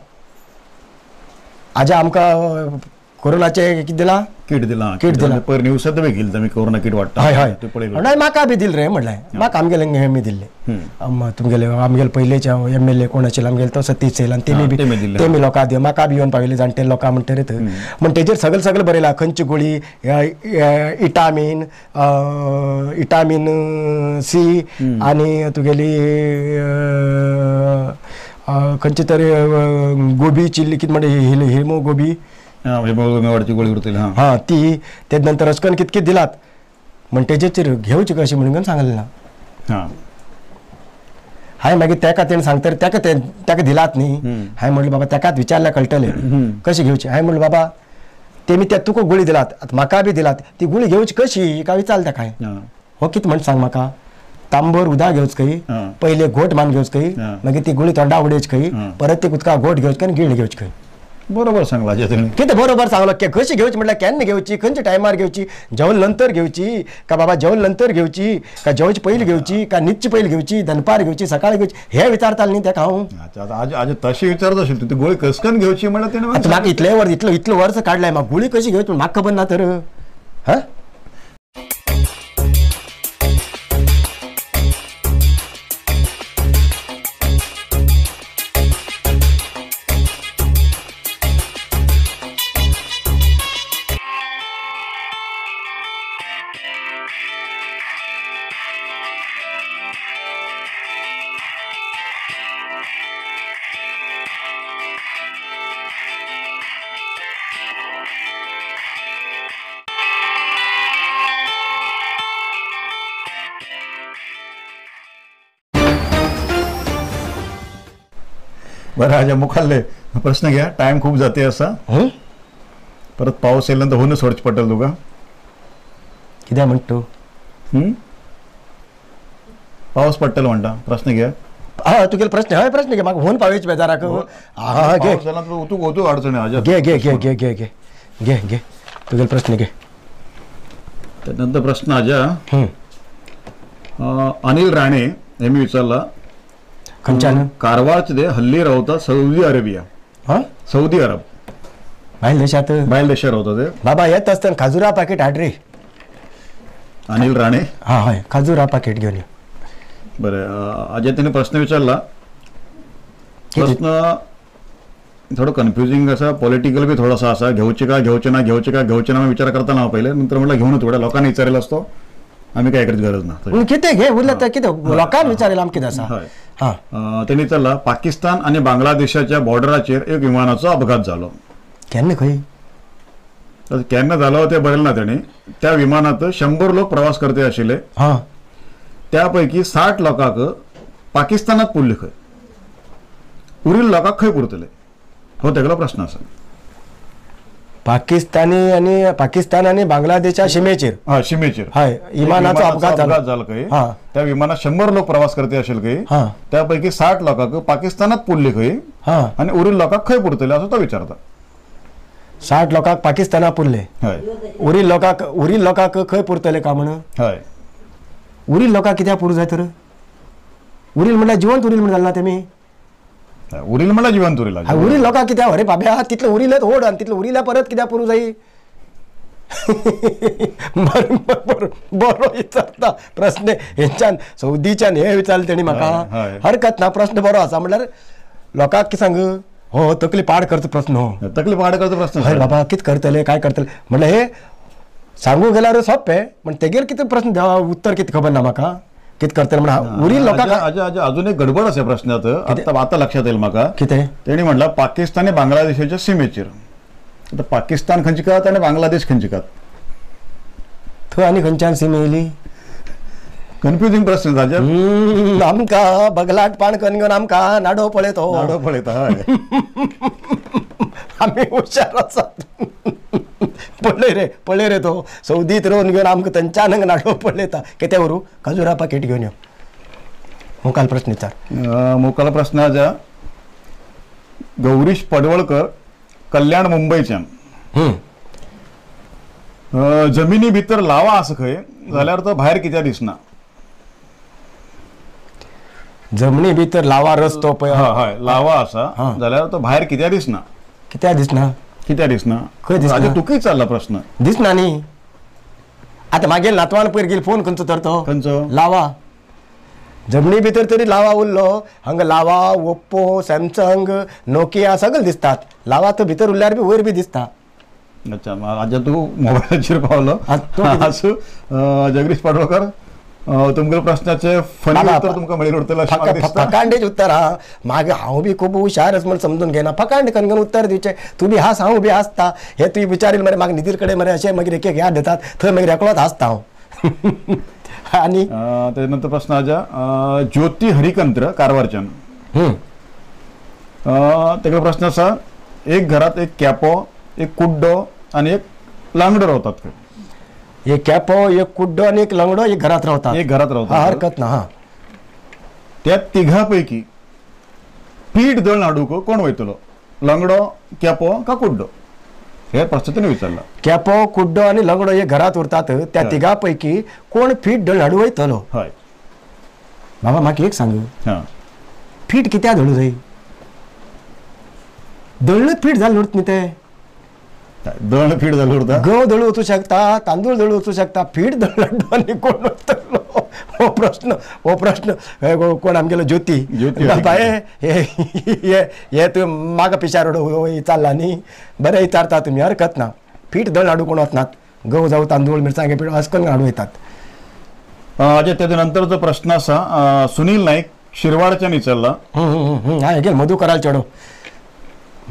आजा आमकां कोरोनाचे कितें दिलां, किट दिलां, किट दिलां. पयर न्यूजांत बी घेयलें तुमी कोरोना किट वाडटा. हय हय नाही म्हाका बी दिल रे म्हणलें, म्हाका आमगेले हेमी दिल्ले तुमगेले आमगेले पयलेचे MLA कोण आशिल्ले आमगेले तो सतीश येयला आनी तेमी बी तेमी लोकां दी म्हाका बी येवन पाविल्ले जाणटे लोकां म्हणटरीत म्हण तेजेर सगळें सगळें बरयलां. खंयची गोळी, इटामीन, इटामीन सी आनी तुगेली खंयची तरी गोबी चिल्ली कितें म्हणटा हिमो गोबी, गोळी उरतली हां ती. ते नंतर अशें करून कित कित दिलात म्हण तेजेर घेवची कशी म्हणून सांगलें ना. हांवें मागीर तेका तेणें सांगतरी तेका तें तेका दिलात न्ही. हांवें म्हणलें बाबा तेकाच विचारल्यार कळटलें कशी घेवची. हांवें म्हणलें बाबा तेमी त्या तुका गुळी दिलात, आतां म्हाका बी दिलात, ती गुळी घेवची कशी काय विचारलें तेका हांवें. हो कितें म्हण सांग म्हाका, तांबर उदक घेवच खंय, पयले घोट मान घेवच खंय, मागीर ती गुळी तोंडा उडयची खंय, परत ती उदका घोट घेवच खंय आनी गिळ घेवची खंय. बरोबर सांगला तेणी. कितें बरोबर सांगलो? कशी घेवची म्हटल्यार केन्ना घेवची, खंयच्या टायमार घेवची, जेवण नंतर घेवची का बाबा जेवण नंतर घेवची का जेवचे पयलीं घेवची का न्हिदचे पयलीं घेवची, दनपार घेवची, सकाळी घेवची, हें विचारतालें न्ही तेका हांव. आज तशें विचारत आशिल्लें ती गोळी कसकन घेवची म्हणल्यार तेणें आतां म्हाका इतलें वर्स इतलो इतलो वर्स काडलें, म्हाका गुळी कशी घेवची म्हाका खबर ना तर. हां बरं आजा मुखाल्ले प्रश्न घ्या, टायम खूब जाते आसा. परत पावस येयल्यानंतर होऊन सोडचें पडटलें तुका. कित्याक म्हणटा तूं? पावस पडटलो म्हणटा, प्रश्न घ्या. हय तुगेले प्रश्न, हय प्रश्न घे, म्हाका होऊन पावयच बेजाराक. हा घे, तूं वतूक अडचण आजा. घे घे घे घे घे घे घे घे तुगेले प्रश्न घे. त्यानंतर प्रश्न आजा अनिल राणे हे मी विचारला. खंयच्यान? कारवारचे ते हल्ली रावता सौदी अरेबिया. हां, सौदी अरब भायल देशात, भायल देशात रावता ते. बाबा येत आसतना खाजुरा पाकीट हाड रे. अनिल राणे. हां हय, खाजुरा पाकीट घेवन यो. बरें, अजय त्याने प्रश्न विचारला. प्रश्न थोडं कन्फ्युजिंग असा, पॉलिटिकल बी थोडासा असा, घेवचे का घेवचे ना, घेवचे का घेवचे ना विचार करताना पहिले, नंतर म्हटलं घेऊन थोड्या लोकांनी विचारलेला असतो, आम्ही काय करायची गरज ना. किती घे उरलं तर किती लोकांनी विचारेल आम कितें आसा. हय, त्यांनी विचारला पाकिस्तान आणि बांगलादेशाच्या बॉर्डराचेर एक विमानाचो अपघात जालो. केन्ना खंय? केन्ना जालो ते बरयलें ना तेणी. त्या विमानात 100 लोक प्रवास करते आशिल्ले. हां, त्यापैकी 60 लोकांक पाकिस्तानात पुरले खंय, उरिल्ल्या लोकांक खंय पुरतले, हो तेगेलो प्रश्न आसा. पाकिस्तानी आणि पाकिस्तान आणि बांगलादेशच्या शिमेचेर, हय शिमेचेर, हय विमानाचो अपघात जालो खंय. त्या विमानात 100 लोक प्रवास करते आशिल्ले खंय, त्यापैकी 60 लोकांक पाकिस्तानात पुरले खंय आनी उरिल्ल्या लोकांक खंय पुरतले असो तो विचारता. 60 लोकांक पाकिस्तानात पुरले, उरिल्ल्या लोकांक, उरिल्ल्या लोकांक खंय पुरतले का म्हण? हय, उरिल्ल्या लोकांक कित्याक पुरू जाय तर? उरील म्हणल्यार जिवंत उरील म्हण जालें ना तेमी? उरील म्हणल्यार जिवंत उरील. उरील लोकांक कित्याक? अरे बाब्या तितले उरिलेच ओड आनी तितले उरिल्या परत कित्याक पुरू जाय? बरो बरो विचारता प्रश्न हेंच्यान सौदीच्यान हे विचारले तेणी म्हाका. हरकत ना, प्रश्न बरो आसा. म्हणल्यार लोकांक कितें सांग, हो तकली पाड करचो प्रश्न, हो तकली पाड करचो प्रश्न. हय बाबा कितें करतले काय करतले म्हणल्यार हे सांगू गेल्यार सोंपें, पण तेगेर कितें प्रश्न उत्तर कितें खबर ना म्हाका कितें करतले म्हणून. उरील लोकांक अजून एक गडबड आसा प्रश्नात, आतां आतां लक्षात येईल म्हाका. कितें तेणी म्हणलां पाकिस्तान आनी बांगलादेशाच्या सिमेचेर. आतां पाकिस्तान खंयची कात आनी बांगलादेश खंयची कात, थंय आनी खंयच्यान सीम येयली? कन्फ्युजिंग प्रश्न ताजेर. आमकां बगलाट पाण करून घेवन आमकां नाडो पळयतो, नाडो पळयता. हय, आमी हुशार आसात. पळय रे, पळय रे, तो सौदीत रोवन घेवन आमकां थंयच्यान हांगा नाडो पळयता. कितें व्हरू खजुरा पाकीट घेवन यो. मुखाल प्रश्न विचार. मुखाल प्रश्न आसा गौरीश पडवळकर, कल्याण मुंबयच्यान. जमिनी भितर लावा आसा खंय जाल्यार तो भायर कित्याक दिसना? जमनी भितर लावा रस्तो पळय, हय लावा आसा जाल्यार तो भायर कित्याक दिसना? कित्याक दिसना? कित्याक दिसना? खंय दिसना? आनी तुकाय विचारला प्रश्न. दिसना न्ही. आतां मागीर नातवान पयर गेल फोन खंयचो तर तो? खंयचो? लावा. जमनी भितर तरी लावा उरलो, हांगा लावा, ओप्पो, सॅमसंग, नोकिया सगळे दिसतात. लावा तो भितर उरल्यार बी वयर बी दिसता. अच्छा, आजा तूं मोबायलाचेर पावलो. आसूं, जगदीश पाडवळकर, तुमगेल्या प्रश्नाचे फनी उत्तर तुमकां मेळिल्लें उरतलें अशें म्हाका दिसता. फकांडेच उत्तर हा. मागीर हांव बी खूब हुशार म्हण समजून घेना, फकांड करून उत्तर दिवचें. तूं बी हास, हांव बी हांसता. हे तुवें विचारील मरे म्हाका निधीर कडेन मरे अशें मागीर एक एक याद येतात, थंय मागीर एकलोच हांसता हांव. आनी तेजे नंतर प्रश्न आसा ज्योती हरिकंत्र, कारवारच्यान. तेगेलो प्रश्न आसा एक घरात एक कॅपो, एक कुड्डो आनी एक लांगडो रावतात खंय. एक कॅपो, एक कुड्डो आनी एक लंगडो एक घरात रावतात. एक घरात रावतात, हरकत ना. हा, त्या तिघा पैकी पीठ दळण हाडूंक कोण वयतलो? लंगडो, कॅपो का कुड्डो? हे प्रश्न तेणी विचारला. कॅपो, कुड्डो आनी लंगडो हे घरात उरतात, त्या तिघा पैकी कोण पीठ दळण हाडूंक वयतलो? हय बाबा म्हाका एक सांग, पीठ कित्याक दळूं जाय? दळणच पीठ जालें न्ही तें? दळण पीठ जालें उरता. गंव दळू वचूं शकता, तांदूळ दळू वचूं शकता, पीठ दळण आनी कोण वतलो? हो प्रश्न, हो प्रश्न कोण आमगेलो ज्योती बाबा हे हे तूं म्हाका पिशार विचारला न्ही, बरें विचारता तुमी, हरकत ना. पीठ दळण हाडूं कोण वचनात, गंव जावं तांदूळ मिरसांगे पीठ अशें करून हाडूं येतात. अजय, तेजे नंतरचो प्रश्न आसा सुनील नाईक, शिरवाडच्यान विचारला. हांवें गेल मधुकराल चेडो,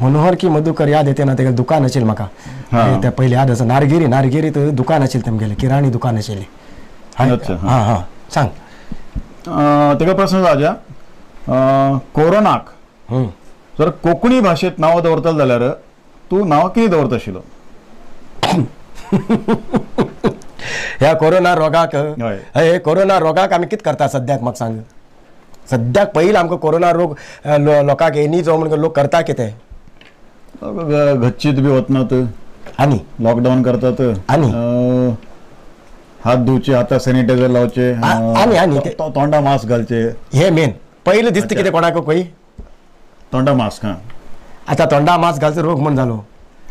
मनोहर की मधुकर याद येते ना, तेगेलें दुकान आशिल्लें म्हाका ते पयलीं याद आसा. नारगिरी, नारगिरी थंय दुकान आशिल्लें तेमगेलें, किराणी दुकान आशिल्लें. हां हां सांग. तेका प्रश्न आसा कोरोनाक जर कोंकणी भाशेंत नांव दवरतलो जाल्यार तूं नांव कितें दवरता आशिल्लो? ह्या कोरोना रोगाक, हे कोरोना रोगाक आमी कितें करता सद्याक म्हाका सांग. सद्याक पयलीं आमकां कोरोना रोग लोकांक येनी जो म्हणून लोक करता कितें? गच्चीत बी वचनात आनी लॉकडावन करतात आनी हात धुवचे, हाताक सॅनिटायझर लावचे आनी आनी तोंडा मास्क घालचे. हे मेन पयलीं दिसता कितें कोणाक पळय तोंडा मास्क. हां आतां तोंडा मास्क घालचो रोग म्हण जालो.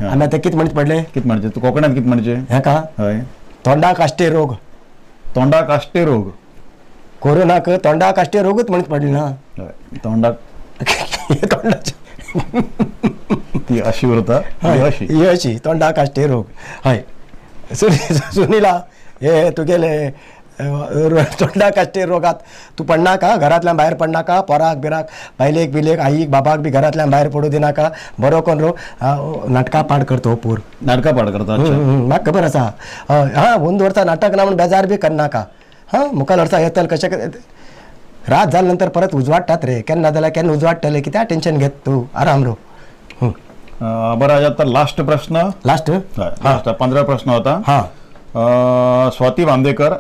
आनी आतां कितें म्हणचे पडलें? कितें म्हणचें तूं कोंकणांत कितें म्हणचें हेका? हय तोंडा काश्टे रोग. तोंडा काश्टे रोग. कोरोनाक तोंडा काश्टे रोगूच म्हणचे पडलें ना. हय तोंडाक तोंडाचे ती अशी उरता अशी ही अशी तोंडा काश्टे रोग. हय सुनीला हे तुगेले तोंडा काश्टे रोगात तूं पडनाका, घरांतल्यान भायर पडनाका, पोराक बिराक बायलेक बिलेक आईक बाबाक बी घरांतल्यान भायर पडूं दिनाका. बरो कोन रो नाटकां पाड करता हो पोर. नाटकां पाड करता म्हाका खबर आसा. हां अंदू वर्सा नाटक ना म्हूण बेजार बी करनाका. हां मुखार वर्सा येतले कशें रात जाले नंतर परत उजवाडटात रे, केन्ना जाल्यार केन्ना उजवाडटले, कित्याक टेंशन घेत तूं, आराम रो. बरं आता लास्ट प्रश्न. लास्ट लास्ट 15 प्रश्न होता. हां स्वाती बांदेकर,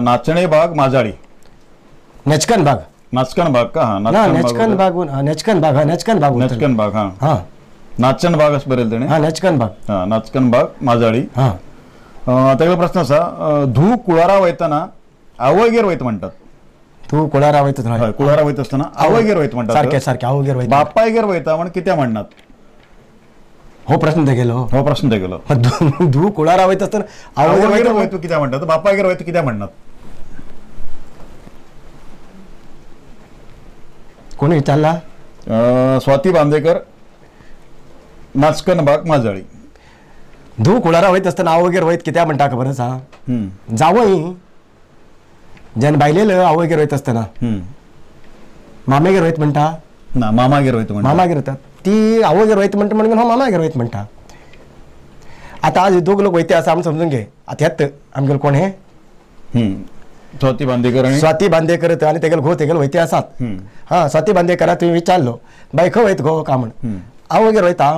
नाचणे बाग माजाळी. नेचकन बाग. नाचकन बाग का? हां नेचकन बाग. नेचकन बाग. हां नेचकन बाग. नेचकन बाग. हां हां नाचन बाग अशें बरयलें तेणें. हां नेचकन बाग. हां नाचकन बाग माजाळी. हां तेगेलो प्रश्न आसा, धूव कुळारा वयतना आवयगेर वयता म्हणटात. तूं कुळारा वयता? हय कुळारा वयता आसतना आवयगेर वयता म्हणटात. सारकें सारकें आवयगेर वयता. बापायगेर वयता म्हण कित्याक म्हणनात? हो प्रश्न तेगेलो. हो प्रश्न तेगेलो. धूव कुळारा वयता आसतना आवयगेर वयता कित्याक म्हणटात, बापायगेर वयता कित्याक म्हणनात? कोणी विचारला? स्वाती बांदेकर, नाचकन बाग माजाळी. धूव कुळारा वयता आसतना आवयगेर वयत कित्याक म्हणटा खबर आसा? जावय जेन्ना बायलेल आवयगेर वयता आसतना मामेगेर वयत म्हणटा ना, मामागेर वयता म्हणटा. मामागेर वयता ती आवयगेर वयता म्हणटा म्हणून हांव मामागेर वयता म्हणटा. आतां आज दोग लोक वयते आसा आमी समजून घे. आतां हेत आमगेलो कोण हे स्वाती बांदेकर. स्वाती बांदेकर आनी तेगेलो घोव तेगेलो वयते आसात. हां स्वाती बांदेकरा तुवें विचारलो बाय खंय वयत गो काय म्हण, आवयगेर वयता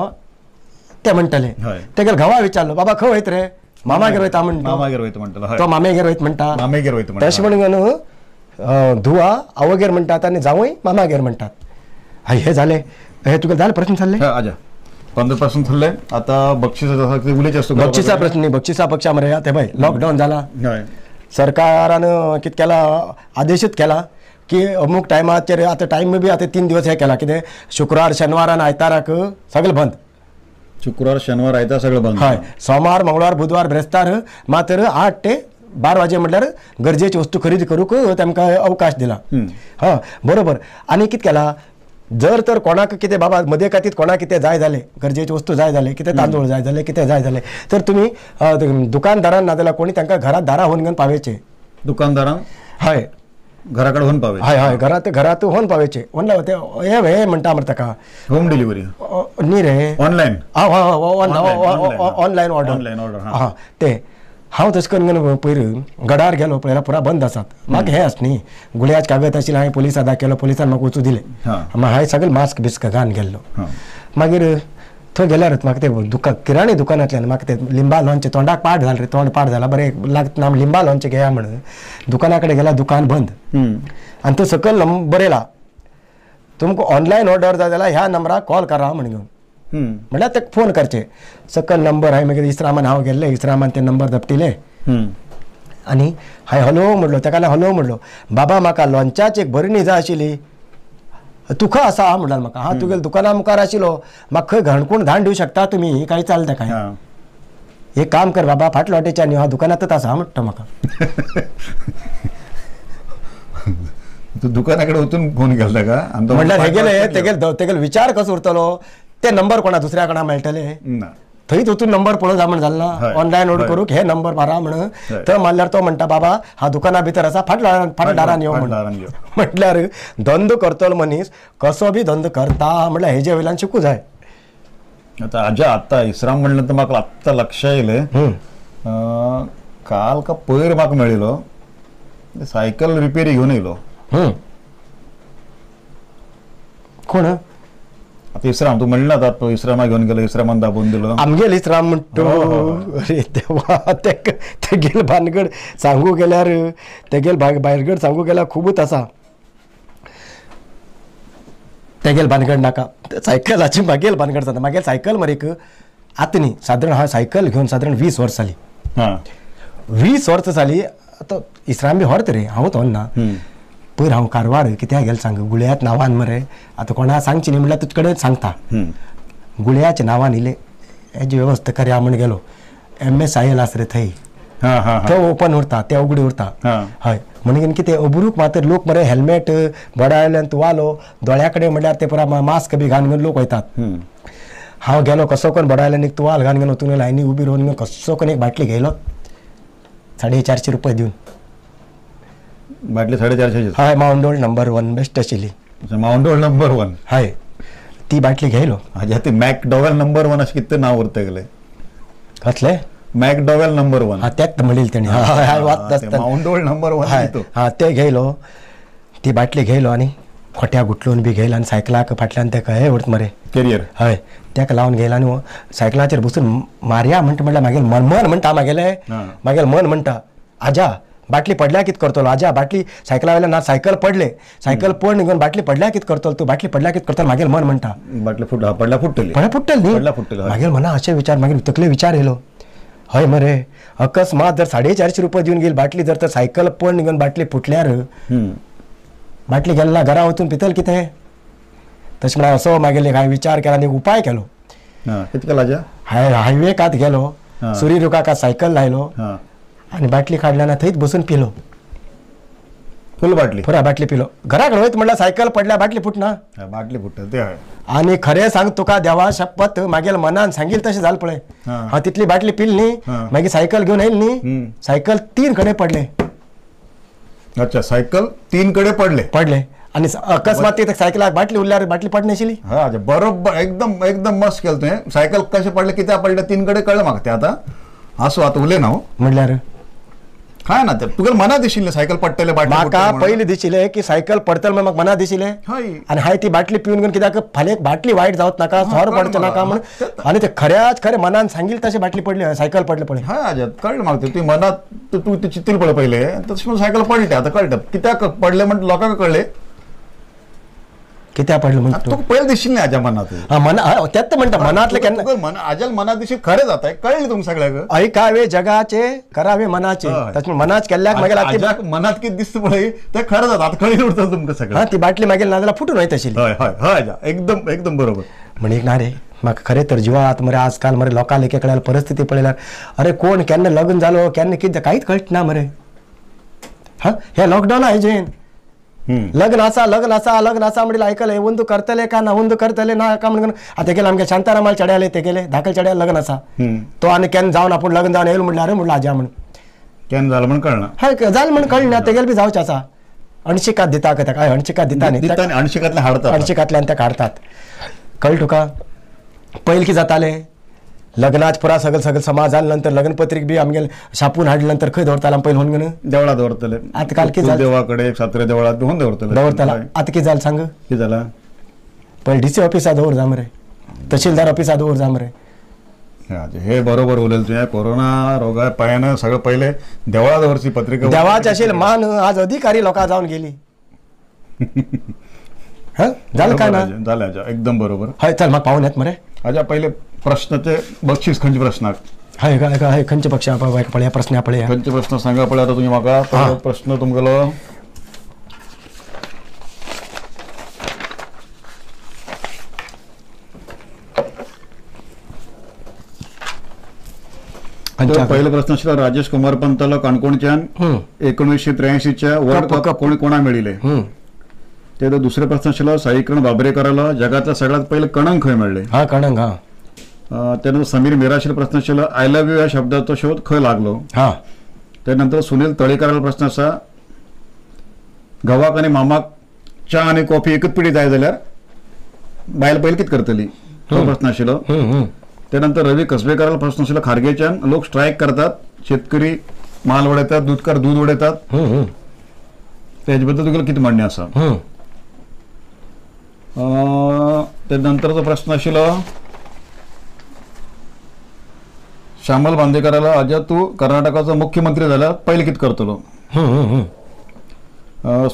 ते म्हणटले. तेगेलो घोवा विचारलो बाबा खंय वयत रे, मामागेर वयता म्हणटा. मामागेर वयता म्हणटलो तो मामेगेर वयता म्हणटा. मामेगेर वयता म्हणटा. तशें म्हणून धुवा आवयगेर म्हणटात आनी जावंय मामागेर म्हणटात. हय हे जालें. हे तुका जालें प्रश्न जाल्ले? आजा 15 प्रश्न थरले. आतां बक्षिसाचा उलयचें आसता. बक्षिसा प्रश्न न्ही, बक्षिसा पक्षा मरे आतां पळय लॉकडावन जाला, सरकारान कितें केला आदेशूच केला की अमूक टायमाचेर आतां टायम बी आतां 3 दिवस हें केला कितें शुक्रार शेनवार आनी आयताराक सगळें बंद. शुक्रार शेनवार आयतार सगळें बंद. हय सोमार मंगळवार बुधवार ब्रेस्तार मात्र 8 ते 12 वाजे म्हटल्यार गरजेची वस्तू खरेदी करूंक तांकां अवकाश दिला. हां बरोबर. आनी कितें केला जर तर कोणाक कितें बाबा मदे खातीर कोणाक कितें जाय जालें, गरजेची वस्तू जाय जालें, कितें तांदूळ जाय जालें, कितें जाय जालें तर तुमी दुकानदारान नाजाल्यार कोणी तांकां घरात दारां होवन घेवन पावयचें. दुकानदारांक? हय घरा कडेन होवन पावयचें. हय हय घरात घरात होवन पावयचें. होवन ते हे म्हणटा मरे ताका होम डिलिव्हरी न्ही रे, ऑनलायन. हय ऑनलायन ऑर्डर. Online order. हां ते हांव तशें करून पयर गडार गेलो पळयल्यार पुरा बंद आसात. म्हाका हें आस न्ही गुळयाच कागद आशिल्लें, हांवें पुलिसां दाखयलो, पुलिसान म्हाका वचूं दिलें. हांवें सगळें मास्क बिस्क घालून गेल्लो. मागीर थंय गेल्यारच म्हाका तें दुकान किराणी दुकानांतल्यान म्हाका तें लिंबा लोणचें तोंडाक पाड जालें रे, तोंड पाड जालां बरें लागना लिंबा लोणचें घेया म्हणून दुकाना कडेन गेल्यार दुकान बंद. आनी तो सकयल बरयला तुमकां ऑनलायन ऑर्डर जाय जाल्यार ह्या नंबराक कॉल करा म्हण घेवन, म्हळ्यार ते फोन करचे. सकयल नंबर हांवें मागीर इस्रामान हांव गेल्लें, इस्रामान ते नंबर धपटिले आनी हांवें हॅलो म्हणलो ताका, हॅलो म्हणलो बाबा म्हाका लोणच्याची एक बरणी जाय आशिल्ली, तूं खंय आसा म्हणल्यार म्हाका. हांव तुगेल्या दुकाना मुखार आशिल्लो, म्हाका खंय घणकूण धाड दिवं शकता तुमी, काय चलता काय? एक काम कर बाबा फाटल्या वाटेच्यान हांव दुकानांतच आसा म्हणटा म्हाका. तूं दुकाना कडेन वचून फोन केलो ताका? म्हणल्यार हे गेले तेगेले तेगेले विचार कसो उरतलो, ते नंबर कोणा दुसऱ्या कोणा मेळटले ना, थंयच वचून नंबर पळोवंक जाय म्हण जालें ना. ऑनलायन ऑर्डर करूंक हे नंबर मारा म्हणून थंय मारल्यार तो म्हणटा बाबा हा दुकाना भितर आसा फाटल्या फाटल्या दारान यो म्हण. म्हटल्यार धंदो करतलो मनीस कसो बी धंदो करता म्हटल्यार हेजे वयल्यान शिकूं जाय. आतां आजा आतां इस्राम म्हणलें तर म्हाका आत्तां लक्षां येयलें, काल का पयर म्हाका मेळिल्लो सायकल रिपेरी घेवन येयलो. कोण? आतां इस्राम तूं म्हणलें ना आतां इस्रामा घेवन गेलो, इस्रामान दाबून दिलो. आमगेल इस्राम म्हणटा अरे देवा, तेगेल भानगड सांगू गेल्यार तेगेल भानगड सांगू गेल्यार खुबूच आसा. तेगेल भानगड नाका, सायकलाची मागेल भानगड जाता. मागेल सायकल मरे एक आतां न्ही सादारण हांव सायकल घेवन सादारण 20 वर्सां जालीं. 20 वर्सां जालीं. आतां इस्राम बी व्हरत रे, हांवूच व्हरना, पयर हांव कारवार कित्याक गेलो सांग गुळ्यात नांवान मरे आतां कोणा सांगची न्ही म्हणल्यार तुजे कडेन सांगता गुळ्याच्या नांवान इल्लें हेजी वेवस्था करया म्हण गेलो MSIL आस रे थंय थंय ओपन उरता ते उगडी उरता हय म्हणून कितें अबरूक मात्र लोक मरे हेल्मेट बडायल्यान तुवालो दोळ्या कडेन म्हणल्यार ते पुरा मास्क बी घालून घेवन लोक वयतात हांव गेलो कसो करून बडायल्यान एक तुवाल घालून घेवन वचून लायनी उबी रावन घेवन कसो करून एक बाटली घेयलो 450 रुपये दिवन बाटली 450 हय मावंडोळ नंबर 1 बेस्ट आशिल्ली मावंडोळ नंबर 1 हय ती बाटली घेयलो हाज्या ती मॅकडॉवेल नंबर 1 अशें कितें नांव उरता गेलें कसलें मॅकडॉवेल नंबर 1 हा त्यात म्हणेल तेणी मावंडोळ नंबर 1 हा ते घेयलो ती बाटली घेयलो आनी खोट्या गुटलून बी घेयलो आनी सायकलाक फाटल्यान तेका हे उरता मरे कॅरियर हय तेका लावन घेयलो आनी सायकलाचेर बसून मारया म्हणटा म्हणल्यार मागीर मन मन म्हणटा मागेलें मागीर मन म्हणटा आजा बाटली पडल्या कित करतलो आजा बाटली सायकला वयल्यान ना सायकल पडले सायकल पड निघून बाटली पडल्या कित करतलो तूं बाटली पडल्या कित करतलो मागीर मन म्हणटा बाटली पडल्या फुट्टली पडल्या फुट्टली न्ही मागीर मना अशे विचार मागीर तकले विचार येयलो हय मरे अकस्मात जर 450 रुपये दिवन गेली बाटली जर तर सायकल पड निघून बाटली फुटल्यार बाटली गेल्ला घरा वचून पितल कितें तशें म्हळ्यार असो मागीर हांवें विचार केला आनी उपाय केलो कितें केलो आजा हायवे कात गेलो सुरी रुखाक सायकल लायलो आनी बाटली काडल्या ना थंयच बसून पिलो फुल बाटली पुरा बाटली पिलो घराक वयत म्हणल्यार सायकल पडल्या बाटली फुटना बाटली फुटता ते हय आनी खरें सांग तुका देवा शपथ मागीर मनान सांगील तशें जालें पळय हांव तितली बाटली पिली न्ही मागीर सायकल घेवन येयली न्ही सायकल 3 कडेन पडले अच्छा सायकल 3 कडेन पडले पडले आनी अकस्मात ते सायकलाक बाटली उरल्यार बाटली पडनाशिल्ली हा बरोबर एकदम एकदम मस्त केलं तुवें सायकल कशें पडलें कित्याक पडलें 3 कडेन कळ्ळें म्हाका तें आतां आसूं आतां उलयना हांव म्हणल्यार काय ना ते तुका मना दिशिल्लें सायकल पडटलें बाटली म्हाका पयलीं दिशिल्लें की सायकल पडटलें म्हण म्हाका मना दिशिल्लें आनी हांवें ती बाटली पिवन घेवन कित्याक फाल्यां एक बाटली वायट जावत नाका सोरो पडचो नाका म्हण आनी ते खऱ्याच खरें मनान सांगील तशें बाटली पडली सायकल पडलें पळय हय आजा कळ्ळें म्हाका तें तुवें मनात तूं तें चिंतलें पळय पयलें तशें म्हणून सायकल पडलें आतां कळटा कित्याक पडलें म्हण लोकांक कळ्ळें कित्याक पडलें म्हण तुका पयलें दिशिल्लें आजा मनात हा मना तेच म्हणटा मनांतलें केन्ना आजाल मनात दिशी खरें जाता कळ्ळें तुमकां सगळ्यांक ऐकावे जगाचे करावे मनाचे तशें मनाच केल्ल्याक मागीर आजाक मनात कितें दिसता पळय तें खरें जाता आतां कळ्ळें उरता तुमकां सगळें ती बाटली मागीर नाजाल्यार फुटून वयता आशिल्ली हय हय हय आजा एकदम एकदम बरोबर म्हणीक ना रे म्हाका खरें तर जिवात मरे आजकाल मरे लोकां लेखे कळ्यार परिस्थिती पळयल्यार अरे कोण केन्ना लग्न जालो केन्ना कितें कांयच कळट ना मरे हा हे लॉकडावन हाजेन लग्न आसा लग्न आसा लग्न आसा म्हणल्यार आयकलें अंदू करतले का ना अंदू करतले ना का म्हणून आतां गेले आमगे शांतारामाल चेड्याले ते गेले धाकल चेड्या लग्न आसा तो आनी केन्ना जावन आपूण लग्न जावन येयलो म्हणल्यार म्हणलं आज्या म्हण केन्ना जालें म्हण कळना हय जालें म्हण कळना तेगेले बी जावचें आसा अणशिकात दिता ताका हय अणशिकात दिता न्ही अणशिकांतल्यान हाडतात अणशिकांतल्यान ताका हाडतात कळ्ळें तुका पयलीं कितें जातालें लग्नाच पुरा सगळं सगळं समाज जाले नंतर लग्नपत्रिक बी आमगेले छापून हाडले नंतर खंय दवरताले आमी पयलीं होवन घेवन देवळा दवरतले आतां काल कितें जालें देवा कडेन सात्रे देवळात बी होवन दवरतले दवरताले आतां कितें जालें सांग कितें जालां पयलीं DC ऑफिसा दवर जा मरे तहसीलदार ऑफिसा दवर जा मरे हे बरोबर उलयलें तुवें कोरोना रोगा पायान सगळें पयलें देवळा दवरची पत्रिका देवाची आशिल्ली मान आज अधिकारी लोकां जावन गेली जालें काय ना जालें आजा एकदम बरोबर हय चल म्हाका पावून येत मरे आजा पयले प्रश्नाचे बक्षीस खंयचे प्रश्नाक हय हय खंयचे पक्ष पळया प्रस्न पळया खंयचे प्रश्न सांगा पळया आतां तुमी म्हाका पयलो प्रश्न तुमगेलो पहिलो प्रश्न आशिल्लो राजेश कुमार पंतालो काणकोणच्यान 1983च्या वर्ल्ड कप कोणी कोणा मेळिल्ले ते दुसरे प्रश्न आशिल्लो साईकिरण बाबरेकरालो जगातल्या सगळ्यात पयलें कणंग खंय मेळ्ळें हा कणंग हा त्यानंतर समीर मिराशील प्रश्न आशिल्लो I love you ह्या शब्दाचो शोध खंय लागलो हा त्यानंतर सुनील तळेकरालो प्रश्न आसा घोवाक आनी मामाक च्या आनी कॉफी एकच पिडी जाय जाल्यार बायल पयलीं कितें करतली तो प्रश्न आशिल्लो त्यानंतर रवी कसबेकराला प्रश्न आशिल्लो खारगेच्यान लोक स्ट्रायक करतात शेतकरी माल उडयतात दूधकार दूध उडयतात तेजे बद्दल तुगेलें कितें म्हणणें आसा त्यानंतरचो प्रश्न आशिल्लो श्यामल बांदेकराला आजा तूं कर्नाटकाचो मुख्यमंत्री जाल्यार पयलें कितें करतलो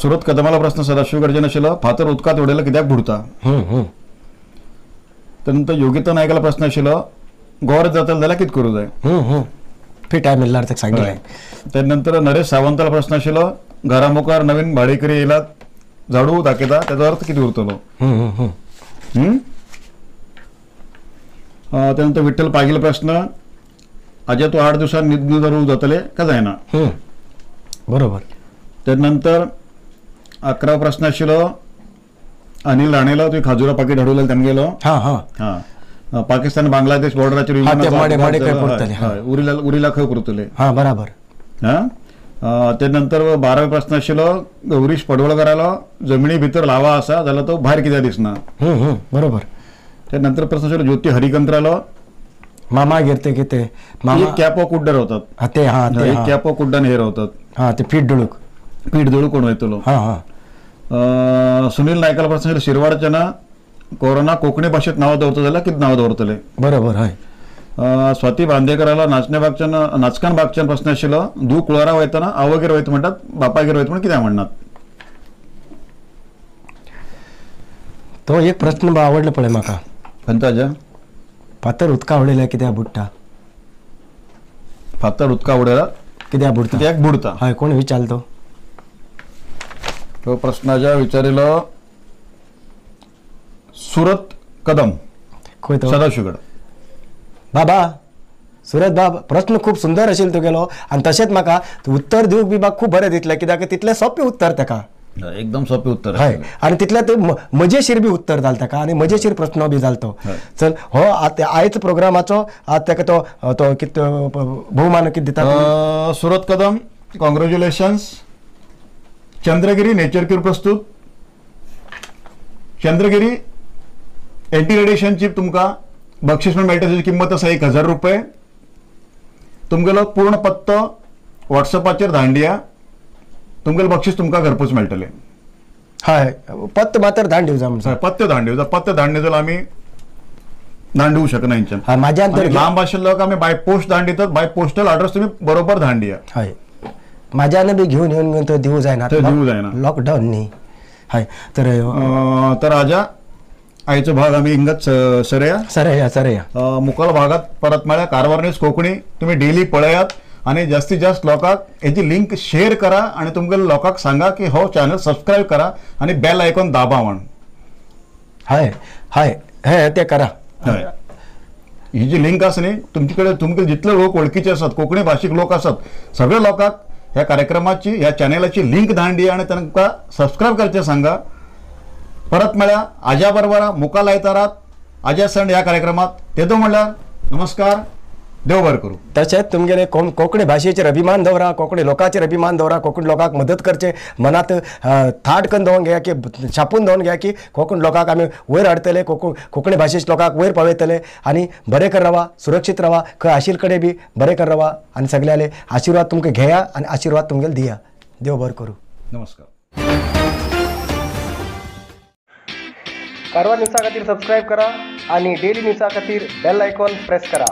सुरत कदमाला प्रश्न सदाशिव गडच्यान आशिल्लो फातर उदकांत उडयलो कित्याक बुडता त्यानंतर योगिता नायकाला प्रश्न आशिल्लो गोर जातलो जाल्यार कितें करूं जाय फिट आहे मिळणार सांगितलं त्यानंतर नरेश सावंताला प्रश्न आशिल्लो घरा मुखार नवीन भाडेकरी येयलात झाडू दाखयता त्याचो अर्थ कितें उरतलो. त्यानंतर विठ्ठल पागील प्रश्न आज्या तूं 8 दिवसांनी न्हिदून धरू जातले का जायना. बरोबर. त्यानंतर 11 प्रश्न आशिल्लो अनिल राणेलो तुवें खाजुरा पाकीट हाडून तेमगेलो. हां हां हां पाकिस्तान बांगलादेश बॉर्डराचेर उरिला खंय पुरतले. हां बराबर. हां त्यानंतर 12 प्रश्न आशिल्लो गौरीश पडवळकरालो जमिनी भितर लावा आसा जाल्यार तो भायर कित्याक दिसना. बरोबर. त्यानंतर प्रश्न आशिल्लो ज्योती हरिकंत्रालो मामागेर ते कितें मामा कॅपो कुड्डे रावतात. ते हां ते कॅपो कुड्डान हे रावतात. हां ते पीठ दळूक पीठ दळूक कोण वयतलो. हां हां सुनील नायकाला प्रश्न आशिल्लो शिरवाडच्या ना कोरोना कोंकणी भाशेत नांव दवरता जाल्यार कितें नांव दवरतले. बरोबर. हय. स्वाती बांदेकराला नाचण्या बागच्यान नाचकान बागच्यान प्रश्न आशिल्लो धूव कुळारा वयतना आवयगेर वयता म्हणटात बापायगेर वयता म्हण कित्याक म्हणनात. तो एक प्रश्न आवडलो पळय म्हाका. खंयचो आज्या? फातर उदका उडयल्यार कित्याक बुडटा. फातर उदका उडयला कित्याक बुडटा. कित्याक बुडटा. हय कोण विचारलो तो? तो प्रश्न आज्या विचारिलो सुरत कदम सदाशिवगड. बाबा सुरत बाब प्रश्न खूब सुंदर आशिल्लो तुगेलो आनी तशेंच म्हाका उत्तर दिवंक बी म्हाका खूब बरें दितलें कित्याक तितलें सोंपें उत्तर ताका. एकदम सोंपें उत्तर. हय आनी तितलें तें मजेशीर बी उत्तर जालें ताका आनी मजेशीर प्रश्न बी जालो तो. चल हो आतां आयज प्रोग्रामाचो आतां ताका तो तो कितें भोवमान कितें दिता. Surat Kadam congratulations. Chandragiri nature cure प्रस्तुत चंद्रगिरी एंटी रेडिएशन चीप तुमकां बक्षीस म्हण मेळटा. तेजी किंमत आसा 1000 रुपये. तुमगेलो पूर्ण पत्तो वॉट्सएपाचेर धाडया तुमगेलें बक्षीस तुमकां घरपोच मेळटलें. हय पत्तो मात्र धाड दिवं जाय. पत्तो धाड दिवं जाय. पत्तो धाड दिलो जाल्यार आमी धाड दिवंक शकना हेंच्यान. हय म्हाज्यान तर लांब आशिल्लो आमी बाय पोस्ट धाड दितात. बाय पोस्टल ऑर्डर्स तुमी बरोबर धाड दिया. हय म्हाज्यान बी घेवन येवन घेवन तो दिवं जायना. दिवं जायना लॉकडावन न्ही. हय तर तर आज्या आयचो भाग आमी हिंगाच सरया सरया सरया मुखाल भागात परत मेळ्या. कारवार न्यूज कोंकणी तुमी डेली पळयात आनी जास्तीत जास्त लोकांक हेजी लिंक शेअर करा आनी तुमगे लोकांक सांगा की हो चॅनल सबस्क्रायब करा आनी बेल आयकॉन दाबा म्हण. हय हय हे ते करा. हय ही जी लिंक आसा न्ही तुमचे कडेन तुमगे जितले लोक वळखीचे आसात कोंकणी भाशीक लोक आसात सगळे लोकांक ह्या कार्यक्रमाची ह्या चॅनलाची लिंक धाडली आनी तांकां सबस्क्रायब करचें सांगा. परत मेळ्या आज्या बरोबर मुखाल आयतारात आज्या संड ह्या कार्यक्रमात. तेदो म्हणल्यार नमस्कार. देव बरें करूं. तशेंच तुमगेले कोंकणी भाशेचेर अभिमान दवरा, कोंकणी लोकांचेर अभिमान दवरा, कोंकणी लोकांक मदत करचें मनांत थाट करून दवरून घेया की छापून दवरून घेया की कोंकणी लोकांक आमी वयर हाडटले, कोंकणी भाशेच्या लोकांक वयर पावयतले आनी बरें कर रावा, सुरक्षीत रावा, खंय आशिल्ले कडेन बी बरें कर रावा आनी सगल्यांले आशिर्वाद तुमकां घेया आनी आशिर्वाद तुमगेले दिया. देव बरें करूं. नमस्कार. कारवार न्यूजा खातीर सबस्क्रायब करा आनी डेली न्यूजा खातीर बेल आयकॉन प्रेस करा.